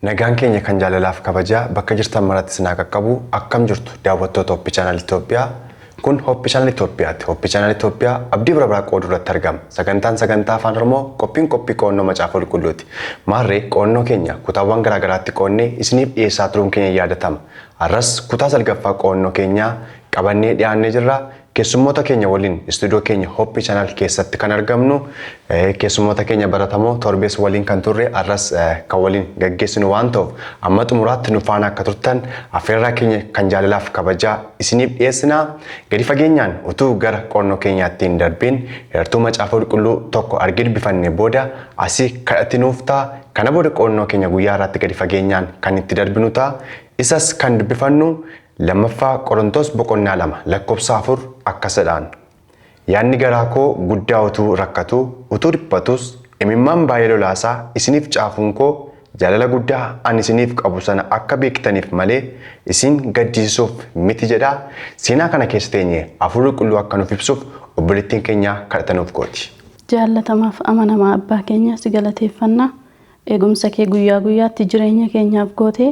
Nagaan keenya kan jaalalaaf kabajaa bakka jirtan maratti isin haa qaqqabu. Akkam jirtu daawwattoota Hope Channel Itoophiyaa? Kun Hope Channel Itoophiyaati. Hope Channel Itoophiyaa abdii bara baraa qooduu irratti argama. Sagantaan sagantaa Afaan Oromoo, qophiin qophii qo'annoo Macaafa Qulqulluuti. Maarree qo'annoo keenya kutaawwan garaa garaatti qoodnee isiniif dhiyeessaa turuun keenya yaadatama. Har'as kutaa salgaffaa qo'annoo keenyaa qabannee dhiyaannee jirra. Keessummoota keenya waliin istuudiyoo keenya Hope Channel keessatti kan argamnu, keessummoota keenya baratamoo torbees waliin kan turre har'as kan waliin gaggeessinu waan ta'uuf, amma xumuraatti nu faana akka turtan affeerraa keenya kan jaalalaaf kabajaa isiniif dhiyeessina. Gadi fageenyaan utuu gara qo'annoo keenyaatti hin darbiin, heertuu Macaafa Qulqulluu tokko argee dubbifanne booda asii kadhatti nuuf ta'a. Kana booda qo'annoo keenya guyyaa har'aatti gadi fageenyaan kan itti darbinu ta'a. Isas kan dubbifannu Lammaffaa Qorontos boqonnaa 2 lakkoofsa 4 akkas jedhaan. Yaadni garaa koo guddaa utuu rakkatuu, utuu dhiphatus, imimmaan baay'ee lolaasaa isiniif caafuun koo jaalala guddaa ani isiniif qabu sana akka beektaniif malee isin gaddisiisuuf miti jedha. Seenaa kana keessa teenyee Hafuurri Qulqulluu akka nuuf ibsuuf obboleettiin keenya kadhata nuuf gooti. Jaallatamaaf amanamaa Abbaa keenya, si galateeffanna. Eegumsa kee guyyaa guyyaatti jireenya keenyaaf gootee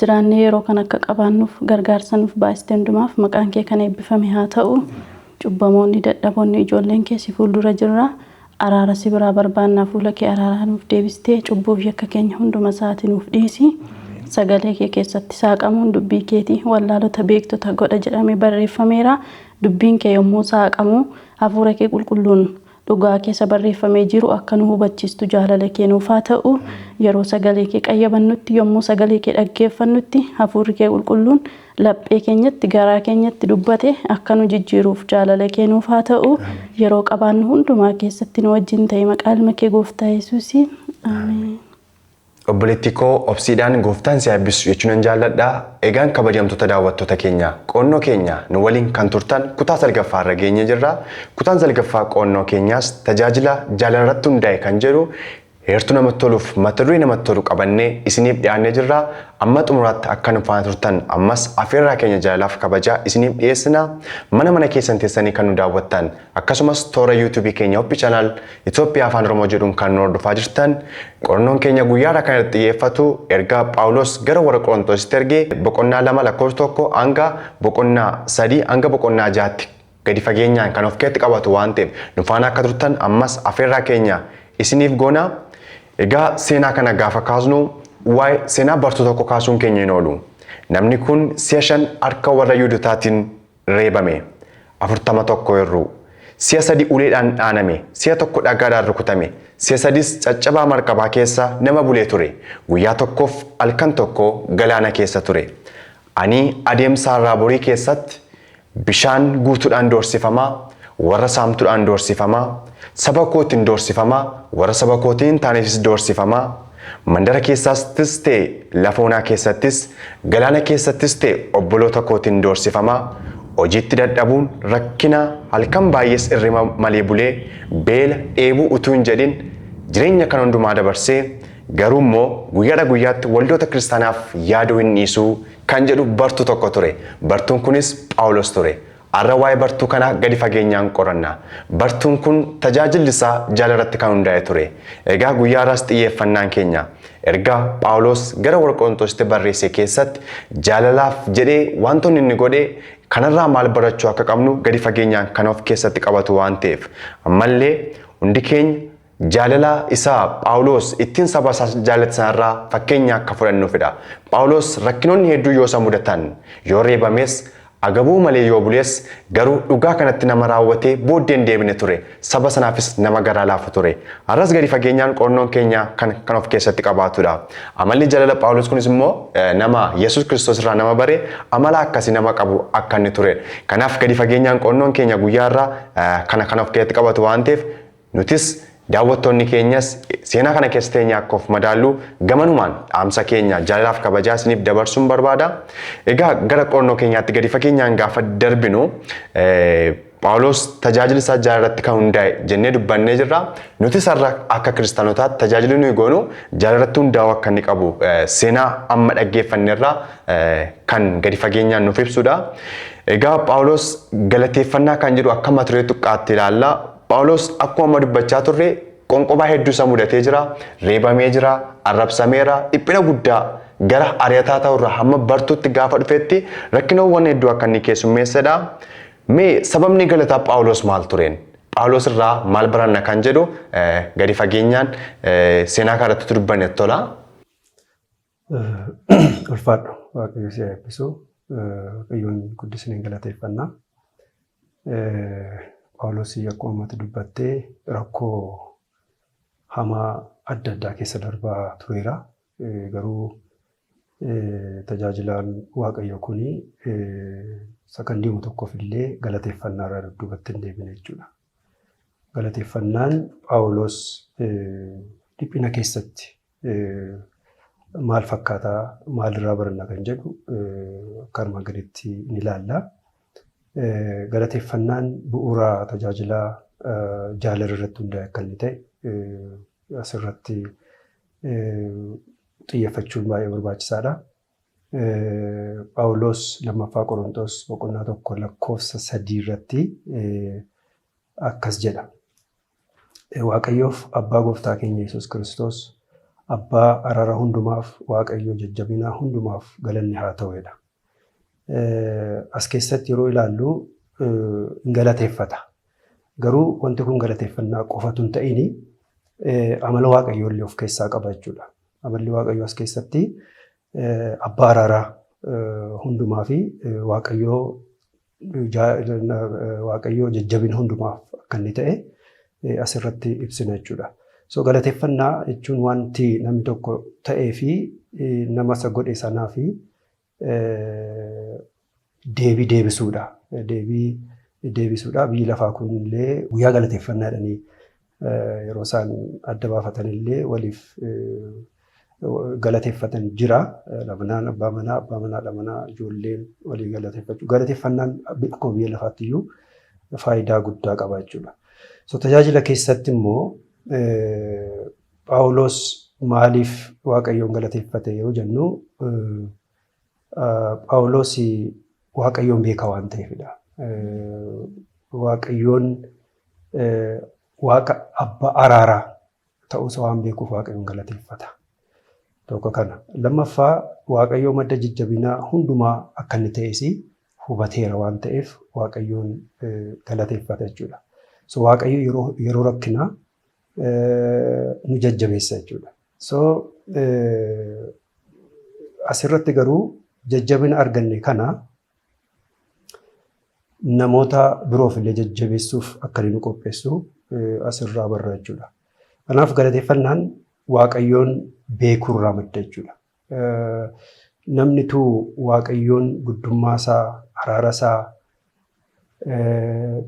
jiraannee yeroo kan akka qabaannuuf gargaarsa nuuf baay'iste hundumaaf maqaan kee kan eebbifame haa ta'u. Cubbamoonni, dadhaboonni ijoolleen kee si fuuldura jirra. Araara si biraa barbaannaa, fuula kee araaraa nuuf deebistee cubbuuf yakka keenya hunduma isaati nuuf dhiisi. Sagalee kee keessatti saaqamuun dubbii keetii wallaalota beektota godha jedhamee barreeffameera. Dubbiin kee yommuu saaqamu hafuura kee qulqulluun dhugaa keessa barreeffamee jiru akka nu hubachiistu jaalala kee nuuf haa ta'u. Yeroo sagalee kee qayyabannutti, yommuu sagalee kee dhaggeeffannutti, hafuurri kee qulqulluun laphee keenyatti, garaa keenyatti dubbate akka nu jijjiiruuf jaalala kee nuuf haa ta'u. Yeroo qabaannu hundumaa keessatti nu wajjin ta'e, maqaa ilma kee Gooftaa Yesuusiin. Ameen. Obboleettii koo obsiidhaan, Gooftaan si haa eebbisu jechuun nan jaalladha. Egaan kabajamtoota daawwattoota keenya, qo'annoo keenya nu waliin kan turtan kutaa salgaffaa irra geenye jirra. Kutaan salgaffaa qo'annoo keenyaas tajaajila jaalala irratti hundaa'e kan jedhu heertuu namatti toluuf mata duree namatti tolu qabannee isiniif dhiyaannee jirra. Amma xumuraatti akka nu faana turtan ammas afeerraa keenya jaalalaaf kabajaa isiniif dhiyeessina. Mana mana keessan teessanii kan nu daawwattan, akkasumas toora YouTube keenya Hope Channel Itoophiyaa Afaan Oromoo jedhuun kan nu hordofaa jirtan, qorannoon keenya guyyaa kan irratti xiyyeeffatu ergaa Phaawulos gara warra Qorontositti erge boqonnaa 2 lakkoofsa 1 hanga boqonnaa 3 hanga boqonnaa 6tti gadi fageenyaan kan of keessatti qabatu waan ta'eef, nu faana akka turtan ammas afeerraa keenya isiniif goona. Egaa seenaa kana gaafa kaasnu waa'ee seenaa bartuu tokko kaasuun keenya hin oolu. Namni kun si'a 5 harka warra Yihuudotaatiin reebame. 41 hir'uu. Si'a sadi uleedhaan dhaaname, si'a tokko dhagaadhaan rukutame, si'a sadis caccabaa markabaa keessa nama bulee ture. Guyyaa tokkoof halkan tokko galaana keessa ture. Ani adeemsa har'aa borii keessatti bishaan guutuudhaan doorsifamaa, warra saamtuudhaan doorsifamaa, saba kootiin doorsifamaa, warra saba kootiin hin taaneefis doorsifamaa, mandara keessaattis ta'e lafa onaa keessattis, galaana keessattis ta'e obboloota kootiin doorsifamaa, hojiitti dadhabuun, rakkina, halkan baay'ees irriba malee bulee, beela, dheebuu utuu hin jedhin jireenya kan hundumaa dabarsee, garuu immoo guyyaadha guyyaatti waldoota kiristaanaaf yaaduu hin dhiisuu kan jedhu bartuu tokko ture. Bartuun kunis Phaawulos ture. Har'a waa'ee bartuu kanaa gadi fageenyaan qoranna. Bartuun kun tajaajilli isaa jaalala irratti kan hundaa'e ture. Egaa guyyaa har'aas xiyyeeffannaan keenya ergaa Phaawulos gara warra Qorontositti barreesse keessatti jaalalaaf jedhee wantoonni inni godhe kanarraa maal barachuu akka qabnu gadi fageenyaan kan of keessatti qabatu waan ta'eef, ammallee hundi keenya jaalala isaa Phaawulos ittiin saba isaa jaallate sanarraa fakkeenya akka fudhannuufidha. Phaawulos rakkinoonni hedduu yoo isa mudatan, yoo reebames, agabuu malee yoo bules, garuu dhugaa kanatti nama raawwatee booddee hin deebine ture. Saba sanaafis nama garaa laafu ture. Har'as gadi fageenyaan qorannoon keenya kan of keessatti qabaatudha. Amalli jaalala Phaawulos kunis immoo nama Yesuus Kiristoos irraa nama bare, amala akkasii nama qabu akka inni ture. Kanaaf gadi fageenyaan qorannoon keenya guyyaa irraa kana kan of keessatti qabatu waan ta'eef, nutis daawwattoonni keenyas seenaa kana keessa teenye akka of madaallu gamanumaan dhaamsa keenya jaalalaaf kabajaa isiniif dabarsuun barbaada. Egaa gara qorannoo keenyaatti gadi fageenyaan gaafa darbinu, Phaawulos tajaajila isaa jaalalatti kan hundaa'e jennee dubbannee jirra. Nutis har'a akka kiristaanotaatti tajaajilli nuyi goonu jaalalatti hundaa'uu akka inni qabu seenaa amma dhaggeeffannerraa kan gadi fageenyaan nuuf ibsudha. Egaa Phaawulos galateeffannaa kan jedhu akka mata duree xiqqaatti ilaalla. Phaawulos akkuma amma dubbachaa turre Qonqobaa hedduu isa mudatee jira, reebamee jira, arrabsameera, dhiphina guddaa gara ari'ataa ta'urraa hamma bartuutti gaafa dhufetti rakkinawwan hedduu akka inni keessummeessedha. Mee sababni galataa Phaawulos maal tureen? Phaawulos irraa maal baranna kan jedhu gadi fageenyaan seenaa kanarratti dubbanne tola. Ulfaadhu, Waaqayyo si eebbisu. Waaqayyoon guddisnee galateeffanna. Phaawulos akkuma ammatti dubbattee rakkoo hamaa adda addaa keessa darbaa tureera. Garuu tajaajilaan Waaqayyo kuni sakandiima tokkoof illee galateeffannaa irraa dudduubatti hin deebine jechuudha. Galateeffannaan Phaawulos dhiphina keessatti maal fakkaataa, maalirraa baranna kan jedhu akka armaan gaditti ni ilaalla. Galateeffannaan bu'uura tajaajilaa jaalala irratti hundaa'e akka inni ta'e asirratti xiyyeeffachuun baay'ee barbaachisaadha. Phaawulos lammaffaa Qorontos boqonnaa 1 lakkoofsa 3 irratti akkas jedha. Waaqayyoof abbaa gooftaa keenya Yesuus Kiristoos, abbaa araara hundumaaf, Waaqayyo jajjabinaa hundumaaf galanni haa ta'uudha. As keessatti yeroo ilaallu hin galateeffata. Garuu wanti kun galateeffannaa qofatu hin ta'ini, amala Waaqayyoo illee of keessaa qaba jechuudha. Amalli Waaqayyoo as keessatti abbaa araaraa hundumaa fi Waaqayyoo jajjabina hundumaaf akka inni ta'e asirratti ibsina jechuudha. So galateeffannaa jechuun wanti namni tokko ta'ee fi nama isa godhe sanaa fi deebii deebisuudha. Deebii deebisuudha. Biyyi lafaa kunillee guyyaa galateeffannaa jedhanii yeroo isaan adda baafatan illee waliif galateeffatan jira. Lamanaan abbaa manaa, abbaa manaa, haadha manaa, ijoolleen walii galateeffachuu. Galateeffannaan akkuma biyya lafaatti iyyuu faayidaa guddaa qaba jechuudha. So tajaajila keessatti immoo Phaawulos maaliif Waaqayyoon galateeffate yeroo jennu, Phaawulos Waaqayyoon beeka waan ta'eefidha. Waaqayyoon Waaqa abbaa araaraa ta'uusa waan beekuuf Waaqayyoon galateeffata. Tokko kana. Lammaffaa, Waaqayyoo madda jajjabinaa hundumaa akka inni ta'es hubateera waan ta'eef Waaqayyoon galateeffata jechuudha. So Waaqayyo yeroo rakkinaa nu jajjabeessa jechuudha. So asirratti garuu jajjabina arganne kana namoota biroof illee jajjabeessuuf akka inni nu qopheessu asirraa barra jechuudha. Kanaaf galateeffannaan Waaqayyoon beekuurraa madda jechuudha. Namni tu Waaqayyoon guddummaa isaa, araara isaa,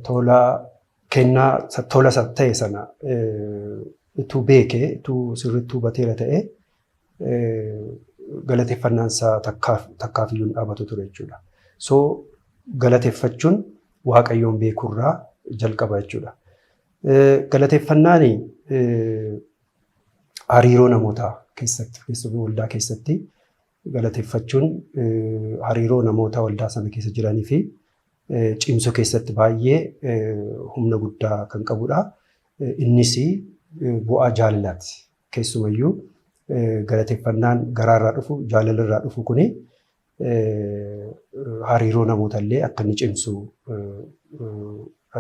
tola kennaa tola isa ta'e sana utuu beekee, utuu sirriitti hubateera ta'e, galateeffannaan isaa takkaaf iyyuu hin dhaabatu ture jechuudha. So galateeffachuun Waaqayyoon beekuurraa jalqaba jechuudha. Galateeffannaan hariiroo namootaa keessatti, keessumaa waldaa keessatti, galateeffachuun hariiroo namoota waldaa sana keessa jiranii fi cimsuu keessatti baay'ee humna guddaa kan qabudha. Innis bu'aa jaalalaati. Keessumayyuu galateeffannaan garaarraa dhufu, jaalalarraa dhufu kuni hariiroo namoota illee akka inni cimsu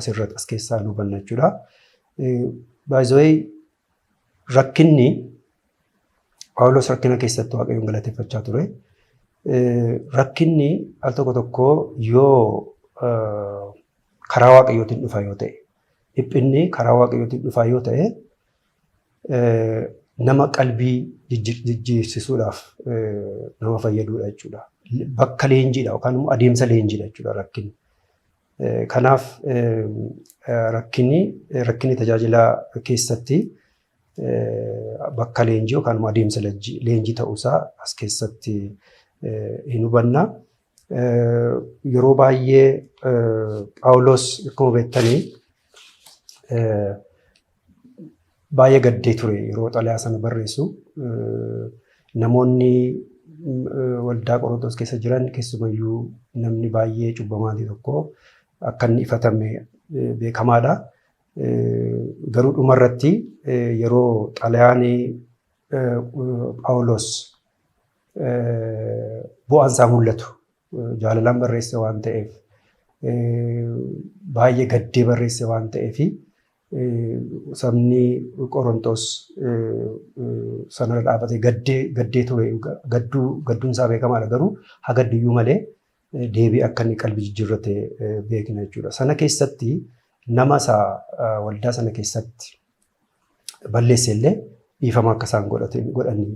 asirratti as keessaa nu hubanna jechuudha. Baay'ee rakkinni Phaawulos rakkina keessatti Waaqayyoon galateeffachaa ture. Rakkinni al tokko tokko yoo karaa Waaqayyootiin dhufa yoo ta'e, dhiphinni karaa Waaqayyootiin dhufa yoo ta'e, nama qalbii jijjiirsisuudhaaf nama fayyadudha jechuudha. Bakka leenjiidha yookaan immoo adeemsa leenjiidha jechuudha rakkinni. Kanaaf rakkinni tajaajila keessatti bakka leenjii yookaan immoo adeemsa leenjii ta'uusaa as keessatti hin hubanna. Yeroo baay'ee Phaawulos akkuma beektanii baay'ee gaddee ture yeroo xalayaa sana barreessu. Namoonni waldaa Qorontos keessa jiran, keessumayyuu namni baay'ee cubbamaatii tokko akka inni ifatame beekamaadha. Garuu dhumarratti yeroo xalayaan Phaawulos bu'aan isaa mul'atu jaalalaan barreesse waan ta'eef, baay'ee gaddee barreesse waan ta'eef, sabni Qorontos sanarra dhaabatee gaddee gaddee ture. Gadduu gadduun isaa beekamaadha, garuu haa gaddiyyuu malee deebii akka inni qalbii jijjiirrate beekna jechuudha. Sana keessatti nama isaa waldaa sana keessatti balleesse illee dhiifama akka isaan godhanii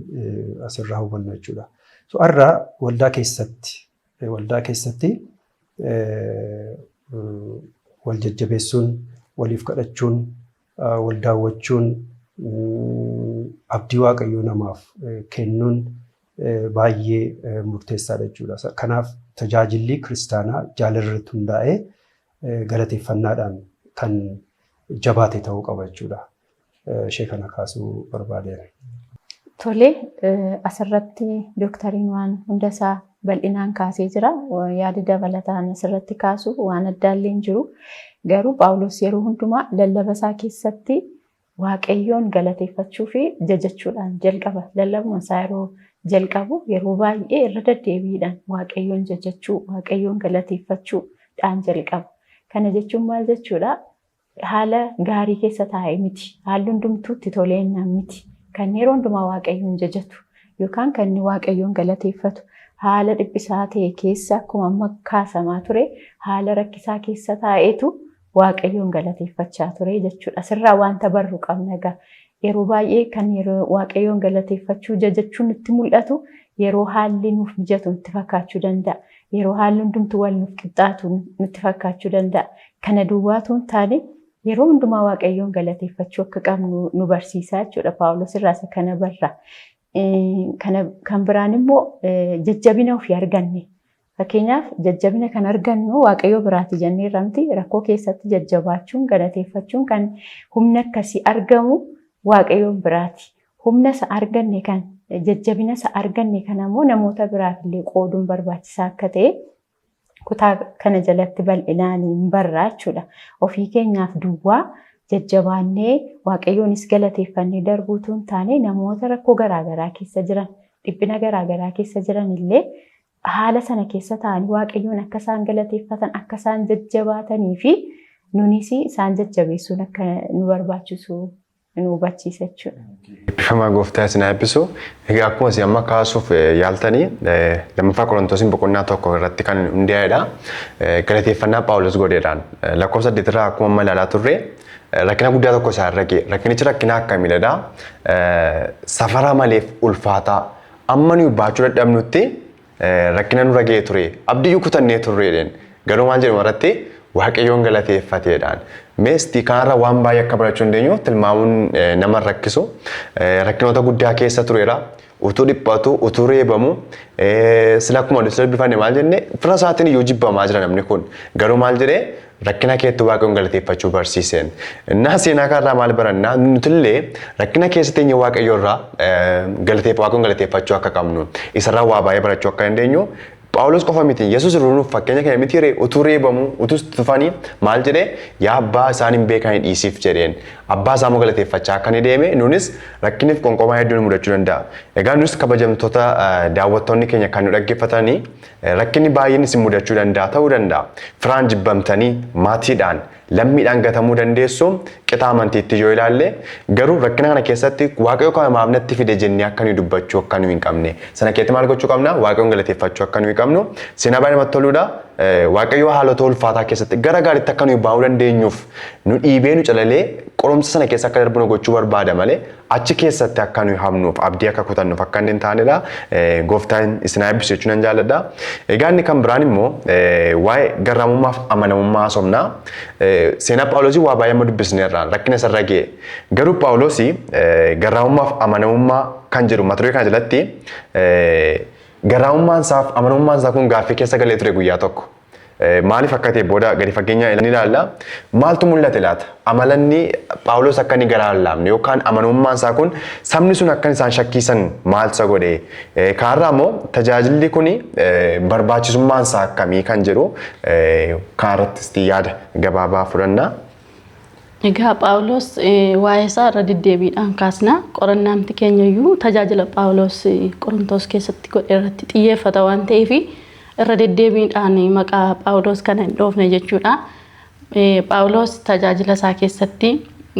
asirraa hubanna jechuudha. So har'a waldaa keessatti wal jajjabeessuun, waliif kadhachuun, wal daawwachuun, abdii Waaqayyoo namaaf kennuun baay'ee murteessaadha jechuudha. Kanaaf tajaajilli kiristaanaa jaalala irratti hundaa'ee galateeffannaadhaan kan jabaate ta'uu qaba jechuudha. Ishee kana kaasuu barbaadeera. Tole, asirratti dooktariin waan hundasaa bal'inaan kaasee jira. Yaada dabalataan asirratti kaasu waan addaallee hin jiru. Garuu Phaawulos yeroo hundumaa lallaba isaa keessatti Waaqayyoon galateeffachuu fi jajachuudhaan jalqaba. Lallabuma isaa yeroo jalqabu yeroo baay'ee irra deddeebiidhaan Waaqayyoon jajachuu, Waaqayyoon galateeffachuudhaan jalqaba. Kana jechuun maal jechuudha? Haala gaarii keessa taa'ee miti. Haalli hundumtuu itti toleennaan miti. Kan yeroo hundumaa Waaqayyoon jajatu yookaan kan inni Waaqayyoon galateeffatu haala dhiphisaa ta'e keessa, akkuma amma kaasamaa ture, haala rakkisaa keessa taa'eetu Waaqayyoon galateeffachaa ture jechuudha. Asirraa wanta barru qabna egaa. Yeroo baay'ee kan yeroo Waaqayyoon galateeffachuu, jajachuun nutti mul'atu yeroo haalli nuuf mijatu nutti fakkaachuu danda'a. Yeroo haalli hundumtuu wal nuuf qixxaatu nutti fakkaachuu danda'a. Kana duwwaatu hin taane, yeroo hundumaa Waaqayyoon galateeffachuu akka qabnu nu barsiisaa jechuudha. Paawulos irraa isa kana barra. Kana kan biraan immoo jajjabina ofii arganne. Fakkeenyaaf, jajjabina kan argannu Waaqayyo biraati jennee miti? Rakkoo keessatti jajjabaachuun, galateeffachuun, kan humna akkasii argamu Waaqayyoon biraati. Humna isa arganne kan, jajjabina isa arganne kana immoo namoota biraaf illee qooduun barbaachisaa akka ta'e kutaa kana jalatti bal'inaan hin barraa jechuudha. Ofii keenyaaf duwwaa jajjabaannee Waaqayyoonis galateeffannee darbuutu hin taane, namoota rakkoo garaagaraa keessa jiran, dhiphina garaagaraa keessa jiran illee haala sana keessa ta'anii Waaqayyoon akka isaan galateeffatan, akka isaan jajjabaatanii fi nunis isaan jajjabeessuun akka nu barbaachisu nu hubachiisa jechuudha. Eebbifamaa, gooftaa isin haa eebbisu. Egaa akkuma isin amma kaasuuf yaaltanii, Lammaffaa Qorontosiin boqonnaa 1 irratti kan hundaa'edha. Galateeffannaa Phaawulos godheedhaan lakkoofsa 8 irraa akkuma amma ilaalaa turre, rakkina guddaa tokko isaa irra ga'e. Rakkinichi rakkina akkamiidha? Safara maleef ulfaataa amma nuyi baachuu dadhabnutti rakkina nurra ga'ee ture. Abdiyyuu kutannee turreedhaan. Garuu maal jedhuma irratti Waaqayyoon galateeffateedhaan. Meestii kanarra waan baay'ee akka barachuu dandeenyu tilmaamuun nama rakkisu. Rakkinoota guddaa keessa tureera. Utuu dhiphatu, utuu reebamu, sila akkuma nuti dubbifanne maal jenne, fira isaatiin iyyuu jibbamaa jira namni kun. Garuu maal jedhee rakkina keetti Waaqayyoon galateeffachuu barsiiseen. Innaa seenaa kanarraa maal barannaa? Nutillee rakkina keessa teenye Waaqayyo irraa Waaqayyoon galateeffachuu akka qabnu, isarraa waa baay'ee barachuu akka dandeenyu. Phaawulos qofa miti, Yesuus nuuf fakkeenya kana miti ree? Utuu reebamu, utuu tufanii maal jedhee? "Yaa abbaa, isaan hin beekanii dhiisiif" jedheen. Abbaa isaa immoo galateeffachaa akka inni deeme, nunis rakkiniif qonqomaa hedduun mudachuu danda'a. Egaa nus kabajamtoota daawwattoonni keenya kan nu dhaggeeffatanii, rakkinni baay'een isin mudachuu danda'a ta'uu danda'a. Firaan jibbamtanii, maatiidhaan, lammiidhaan gatamuu dandeessu qixa amantiitti yoo ilaalle. Garuu rakkina kana keessatti Waaqayyo kana maaf natti fide jennee akka nuyi dubbachuu akka nuyi hin qabne, sana keessatti maal gochuu qabna? Waaqayyoon galateeffachuu akka nuyi qabnu seenaa baay'ee namatti toluudha. Waaqayyo haalota ulfaataa keessatti gara gaariitti akka nuyi baa'uu dandeenyuuf nu dhiibee, nu calalee, qorumsa sana keessa akka darbinu gochuu barbaada malee achi keessatti akka nuyi hamnuuf, abdii akka kutannuuf akka inni hin taanedha. Gooftaan isin haa eebbisu jechuun nan jaalladha. Egaa inni kan biraan immoo waa'ee garraamummaaf amanamummaa haasofna. Seenaa Phaawulosii waa baay'ee amma dubbisneerra, rakkina isarra ga'e. Garuu Phaawulosii garraamummaaf amanamummaa kan jedhu mata duree kana jalatti, garraamummaan isaaf amanamummaan isaa kun gaaffii keessa galee ture guyyaa tokko. Maaliif akka ta'e booda gadi fageenya ni ilaalla. Maaltu mul'ate laata? Amalanni Phaawulos akka inni garaa hin laafne yookaan amanamummaan isaa kun sabni sun akka isaan shakkiisan maal isa godhe? Kaarraa immoo tajaajilli kun barbaachisummaan isaa akkamii kan jedhu kaarrattis yaada gabaabaa fudhanna. Egaa Phaawulos waa'ee isaa irra deddeebiidhaan kaasna. Qorannaamti keenya iyyuu tajaajila Phaawulos Qorontos keessatti godhe irratti xiyyeeffata waan ta'eef irra deddeebiidhaan maqaa Phaawulos kana hin dhoofne jechuudha. Phaawulos tajaajila isaa keessatti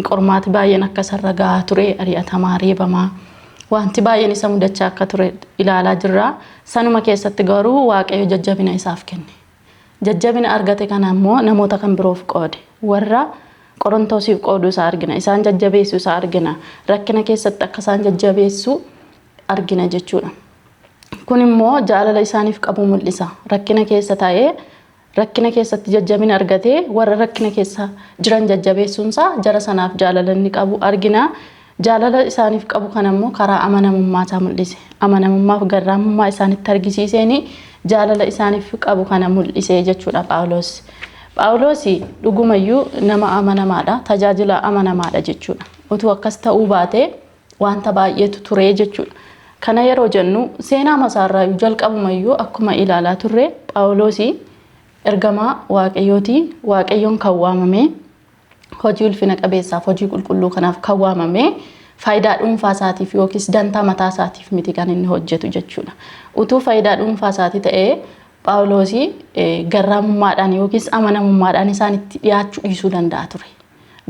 qormaati baay'een akka isarra gahaa ture, ari'atamaa, reebamaa, wanti baay'een isa mudachaa akka ture ilaalaa jirra. Sanuma keessatti garuu Waaqayyo jajjabina isaaf kenne. Jajjabina argate kana immoo namoota kan biroof qoode. Warra Qorontosiif qooduu isaa argina. Isaan jajjabeessuu isaa argina. Rakkina keessatti akka isaan jajjabeessu argina jechuudha. Kun immoo jaalala isaaniif qabu mul'isa. Rakkina keessa taa'ee rakkina keessatti jajjabina argatee warra rakkina keessa jiran jajjabeessuunsaa jara sanaaf jaalala inni qabu argina. Jaalala isaaniif qabu kana immoo karaa amanamummaa isaa mul'ise. Amanamummaaf garraamummaa isaanitti argisiiseen jaalala isaaniif qabu kana mul'ise jechuudha Phaawulos. Phaawulos dhugumayyuu nama amanamaadha. Tajaajila amanamaadha jechuudha. Utuu akkas ta'uu baatee wanta baay'eetu ture jechuudha. Kana yeroo jennu seenaa masaarraa jalqabumayyuu akkuma ilaalaa turre Phaawulos ergamaa Waaqayyooti. Waaqayyoon kan waamame hojii ulfina qabeessaaf hojii qulqulluu kanaaf kan waamame faayidaa dhuunfaa isaatiif yookiis dantaa mataa isaatiif miti kan inni hojjetu jechuudha. Utuu faayidaa dhuunfaa isaatii ta'ee Phaawulos garraamummaadhaan yookiis amanamummaadhaan isaanitti dhiyaachuu dhiisuu danda'a ture.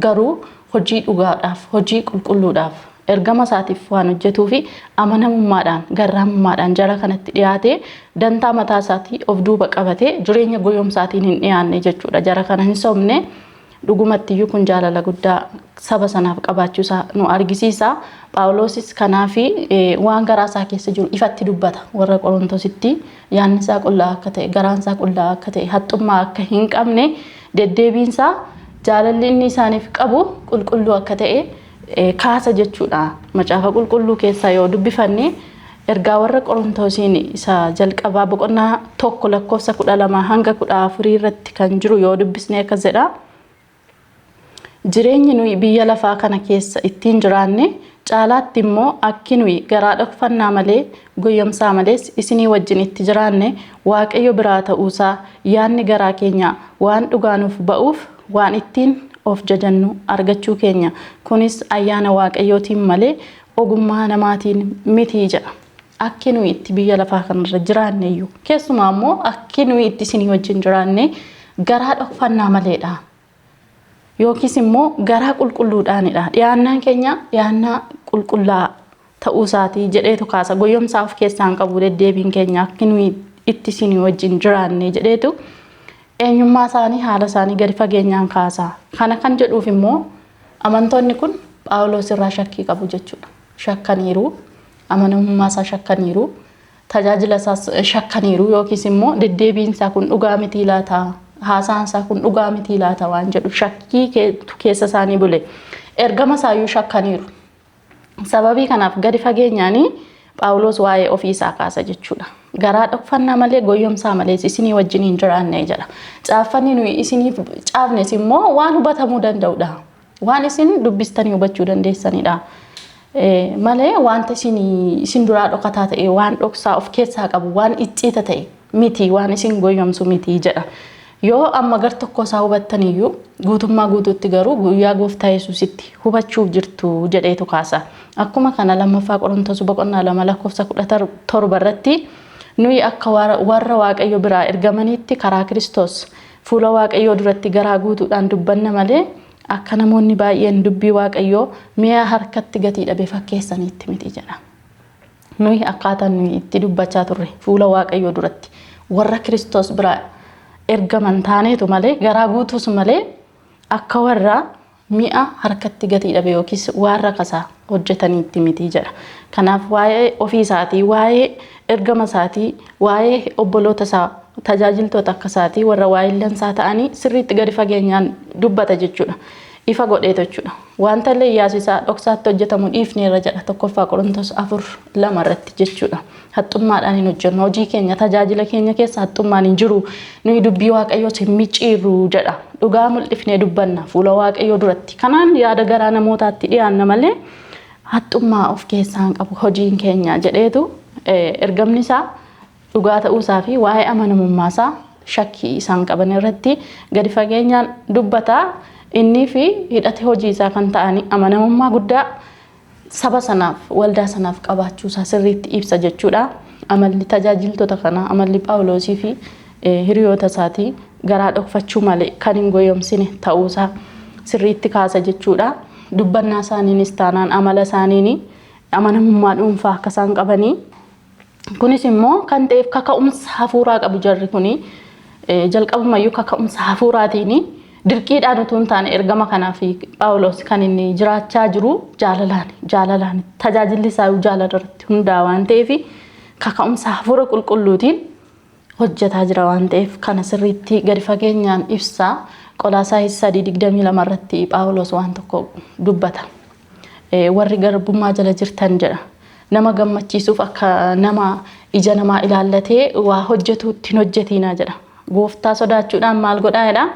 Garuu hojii dhugaadhaaf, hojii qulqulluudhaaf, ergama isaatiif waan hojjetuu fi amanamummaadhaan, garraamummaadhaan jara kanatti dhiyaatee dantaa mataa isaatii of duuba qabatee jireenya goyoomsaatiin hin dhiyaanne jechuudha. Jara kana hin sobne. Dhugumattiyyuu kun jaalala guddaa saba sanaaf qabaachuusaa nu argisiisa. Phaawulosis kanaaf waan garaa isaa keessa jiru ifatti dubbata. Warra Qorontositti yaadni isaa qullaa akka ta'e, garaan isaa qullaa akka ta'e, haxxummaa akka hin qabne deddeebiinsaa jaalalli inni isaaniif qabu qulqulluu akka ta'e kaasa jechuudha. Macaafa qulqulluu keessaa yoo dubbifanne ergaa warra Qorontosiin isa jalqabaa boqonnaa 1 lakkoofsa 12 hanga 14 irratti kan jiru yoo dubbisne akkas jedha. Jireenyi nuyi biyya lafaa kana keessa ittiin jiraanne caalaatti immoo akki nuyi garaa dhokfannaa malee goyyomsaa malees isinii wajjin itti jiraanne Waaqayyo biraa ta'uusaa yaadni garaa keenya waan dhugaa nuuf ba'uuf waan ittiin of jajannu argachuu keenya. Kunis ayyaana Waaqayyootiin malee ogummaa namaatiin miti jedha. Akki nuyi itti biyya lafaa kanarra jiraanne iyyuu keessumaa immoo akki nuyi itti isinii wajjin jiraanne garaa dhokfannaa maleedha. Yookiis immoo garaa qulqulluudhaanidha. Dhiyaannaan keenya dhiyaannaa qulqullaa ta'uu isaatii jedheetu kaasa. Goyyomsaa of keessaa hin qabu deddeebiin keenya akki nuyi itti isinii wajjin jiraanne jedheetu eenyummaa isaanii haala isaanii gadi fageenyaan kaasa. Kana kan jedhuuf immoo amantoonni kun Phaawulos irraa shakkii qabu jechuudha. Shakkaniiru. Amanamummaa isaa shakkaniiru. Tajaajila isaas shakkaniiru yookiis immoo deddeebiin isaa kun dhugaa mitii laata? Haasaan isaa kun dhugaa mitii laata waan jedhu shakkii keessa isaanii bule. Ergama isaayyuu shakkaniiru. Sababii kanaaf gadi fageenyaanii Phaawulos waa'ee ofii isaa kaasa jechuudha. Garaa dhokfannaa malee goyyomsaa malees isinii wajjin hin jiraanne jedha. Caaffanni nuyi isiniif caafnes immoo waan hubatamuu danda'udha. Waan isin dubbistanii hubachuu dandeessanidha. Malee wanta isin duraa dhokataa ta'e, waan dhoksaa of keessaa qabu, waan icciita ta'e miti, waan isin goyyomsu miti jedha. Yoo amma gar tokko isaa hubattaniyyuu guutummaa guutuutti garuu guyyaa gooftaa Yesuusitti hubachuuf jirtu jedheetu kaasa. Akkuma kana lammaffaa Qorontos boqonnaa 2 lakkoofsa 17 irratti nuyi akka warra Waaqayyo biraa ergamaniitti karaa Kiristoos fuula Waaqayyoo duratti garaa guutuudhaan dubbanna malee akka namoonni baay'een dubbii Waaqayyoo mi'a harkatti gatii dhabe fakkeessaniitti miti jedha. Nuyi akkaataa nuyi itti dubbachaa turre fuula Waaqayyoo duratti warra Kiristoos biraa ergaman taaneetu malee garaa guutuus malee akka warra mi'a harkatti gatii dhabe yookiis waan rakasaa hojjetaniitti miti jedha. Kanaaf waa'ee ofii isaatii, waa'ee ergama isaatii, waa'ee obboloota isaa tajaajiltoota akka isaatii warra waa'illan isaa ta'anii sirriitti gadi fageenyaan dubbata jechuudha. Ifa godheetu jechuudha. Wanta illee iyyaasisaa dhoksaatti hojjetamu dhiifneerra jedha tokkoffaa Qorontos 4:2 irratti jechuudha. Haxxummaadhaan hin hojjennu. Hojii keenya tajaajila keenya keessa haxxummaan hin jiru. Nuyi dubbii Waaqayyoos hin micciirru jedha. Dhugaa mul'ifnee dubbanna fuula Waaqayyoo duratti. Kanaan yaada garaa namootaatti dhiyaanna malee haxxummaa of keessaa hin qabu hojiin keenya jedheetu ergamni isaa dhugaa ta'uusaa fi waa'ee amanamummaa isaa shakkii isaan qaban irratti gadi fageenyaan dubbata. Innii fi hidhate hojii isaa kan ta'anii amanamummaa guddaa saba sanaaf, waldaa sanaaf qabaachuu isaa sirriitti ibsa jechuudha. Amalli tajaajiltoota kanaa, amalli Phaawulosii fi hiriyoota isaatii garaa dhokfachuu malee kan hin goyomsine ta'uusaa sirriitti kaasa jechuudha. Dubbannaa isaaniinis taanaan amala isaaniin amanamummaa dhuunfaa akka isaan qabanii. Kunis immoo kan ta'eef kaka'umsa hafuuraa qabu jarri kuni, jalqabumayyuu kaka'umsa hafuuraatiin, dirqiidhaan utuu hin taane, ergama kanaaf Phaawulos kan inni jiraachaa jiru jaalalaan. Jaalalaan tajaajilli isaa jaalala irratti hundaa'a waan ta'eef, kaka'umsa hafuura qulqulluutiin hojjetaa jira waan ta'eef, kana sirriitti gadi fageenyaan ibsa. Qolaasaayis 3:22 irratti Phaawulos waan tokko dubbata. Warri garbummaa jala jirtan jedha. Nama gammachiisuuf akka nama ija namaa ilaallatee waa hojjetuutti hin hojjetiinaa jedha. Gooftaa sodaachuudhaan maal godhaa jedha?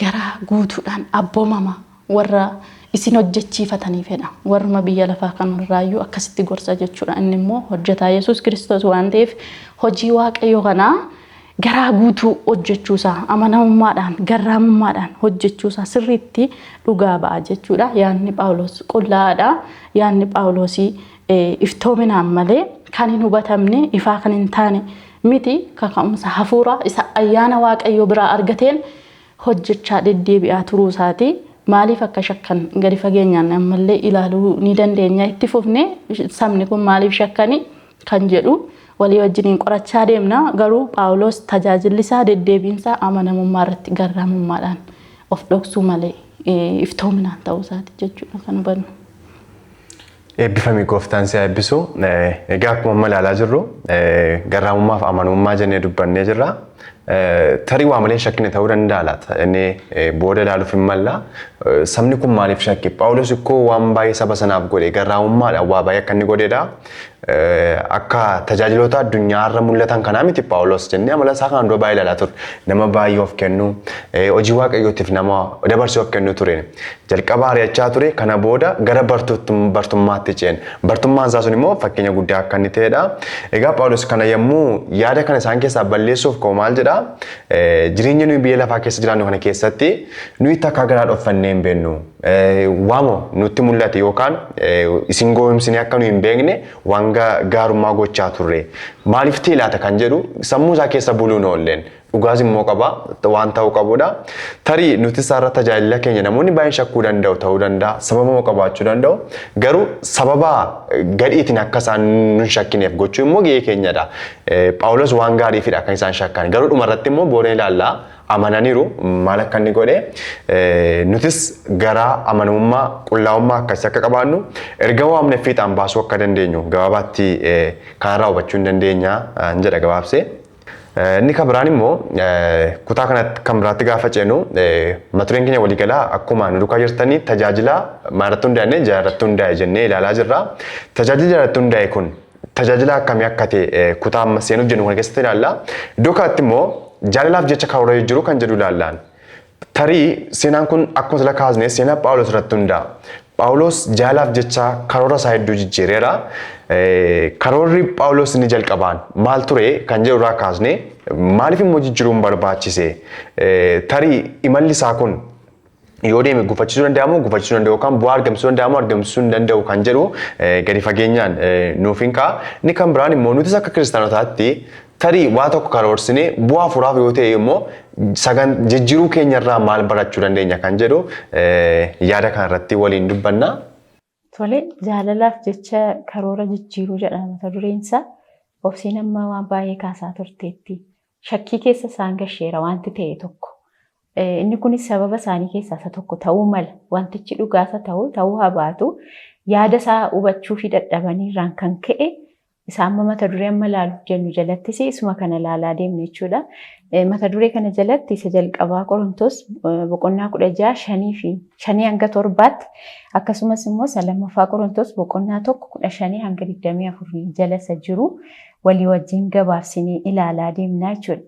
Garaa guutuudhaan abboomama warra isin hojjechiifataniif jedha. Warruma biyya lafaa kanarraayyuu akkasitti gorsa jechuudha. Inni immoo hojjetaa Yesuus Kiristoos waan ta'eef, hojii Waaqayyoo kanaa garaa guutuu hojjechuusaa, amanamummaadhaan, garraamummaadhaan hojjechuusaa sirriitti dhugaa ba'a jechuudha. Yaadni Phaawulos qullaa'aadha. Yaadni Phaawulosii iftoominaan malee kan hin hubatamne, ifaa kan hin taane miti. Kaka'umsa hafuuraa isa ayyaana Waaqayyoo biraa argateen hojjechaa deddeebi'aa turuu isaati. Maaliif akka shakkan gadi fageenyaan ammallee ilaaluu ni dandeenya. Itti fufne sabni kun maaliif shakkani kan jedhu walii wajjiniin qorachaa deemna. Garuu Phaawulos tajaajilli isaa, deddeebiinsaa amanamummaa irratti, garraamummaadhaan, of dhoksuu malee iftoominaan ta'uu isaati jechuudha kan hubannu. Eebbifamii, gooftaan si eebbisu. Egaa akkuma amma ilaalaa jirru garraamummaa fi amanamummaa jennee dubbannee jirra. Tarii waa malee shakkine ta'uu danda'a laata? Inni booda ilaaluuf hin malla. Sabni kun maaliif shakke? Phaawulos ikkoo waan baay'ee saba sanaaf godhe, garraamummaadhaan waa baay'ee akka inni godhedha. Akka tajaajiloota addunyaa irra mul'atan kanaa miti Phaawulos jennee amala isaa kanaan dura baay'ee ilaalaa turre. Nama baay'ee of kennu, hojii Waaqayyootiif nama dabarsee of kennu ture. Jalqaba ari'achaa ture, kana booda gara bartummaatti ce'en. Bartummaan isaa sun immoo fakkeenya guddaa akka inni ta'edha. Egaa Phaawulos kana yommuu yaada kana isaan keessaa balleessuuf ka'u maal jedhaa? Jireenya nuyi biyya lafaa keessa jiraannu kana keessatti nuyi takkaa garaa dhoffannee hin beeknu. Waamo nutti mul'ate yookaan isin gowwoomsinee akka nuyi hin beekne waan gaarummaa gochaa turre. Maaliif ta'e laata kan jedhu sammuu isaa keessa buluun oolleen. Dhugaas immoo qaba, waan ta'uu qabudha. Tarii nuti isaarra tajaajila keenya namoonni baay'een shakkuu danda'u ta'uu danda'a. Sababa qabaachuu danda'u. Garuu sababa gadhiitiin akka isaan nun shakkineef gochuu immoo gahee keenyadha. Phaawulos waan gaariifidha kan isaan shakkan. Garuu dhumarratti immoo booda ilaallaa, amananiiru maal akka inni godhe. Nutis garaa amanamummaa, qullaa'ummaa akkasii akka qabaannu, erga waamne fiixaan baasuu akka dandeenyu gabaabaatti kanarraa hubachuu hin dandeenya jedha gabaabsee. Inni kan biraan immoo kutaa kanatti kan biraatti gaafa ceenu, mata dureen keenya waliigalaa akkuma nu duukaa jirtanii tajaajila maalirratti hundaa'e, jaalalatti hundaa'e jennee ilaalaa jirra. Tajaajilli jaalalatti hundaa'e kun tajaajila akkamii akka ta'e kutaa amma seenuuf jennu kana keessatti ilaalla. Iddoo kanatti immoo jaalalaaf jecha karoora jiru kan jedhu ilaallaan. Tarii seenaan kun akkuma sila kaasne seenaa Phaawulos irratti hundaa'a. Phaawulos jaalalaaf jecha karoora isaa hedduu jijjiireera. Karoorri Phaawulos inni jalqabaan maal ture kan jedhu irraa kaasne, maaliif immoo jijjiiruun barbaachise? Tarii imalli isaa kun yoo deeme gufachiisuu danda'amu, gufachiisuu danda'u, yookaan bu'aa argamsiisuu danda'amu, argamsiisuu hin danda'u kan jedhu gadi fageenyaan nuuf hin ka'a. Inni kan biraan immoo nutis akka kiristaanotaatti tarii waa tokko karoorsinee bu'aa furaaf yoo ta'e immoo sagan jijjiiruu keenyarraa maal barachuu dandeenya kan jedhu yaada kanarratti waliin dubbanna. Tole, jaalalaaf jecha karoora jijjiiruu jedha mata dureen isaa. Obsiin amma waan baay'ee kaasaa turteetti. Shakkii keessa isaan gasheera wanti ta'e tokko. Inni kunis sababa isaanii keessaa isa tokko ta'uu mala. Wantichi dhugaasa ta'uu haa baatu, yaada isaa hubachuu fi dadhabanii irraan kan ka'e isa amma mata duree amma ilaaluuf jennu jalattis isuma kana ilaalaa deemna jechuudha. Mata duree kana jalatti isa jalqabaa Qorontos boqonnaa 16 5 fi 5 hanga 7tti, akkasumas immoo isa lammaffaa Qorontos boqonnaa 1 15 hanga 24 jala isa jiru walii wajjin gabaabsinee ilaalaa deemna jechuudha.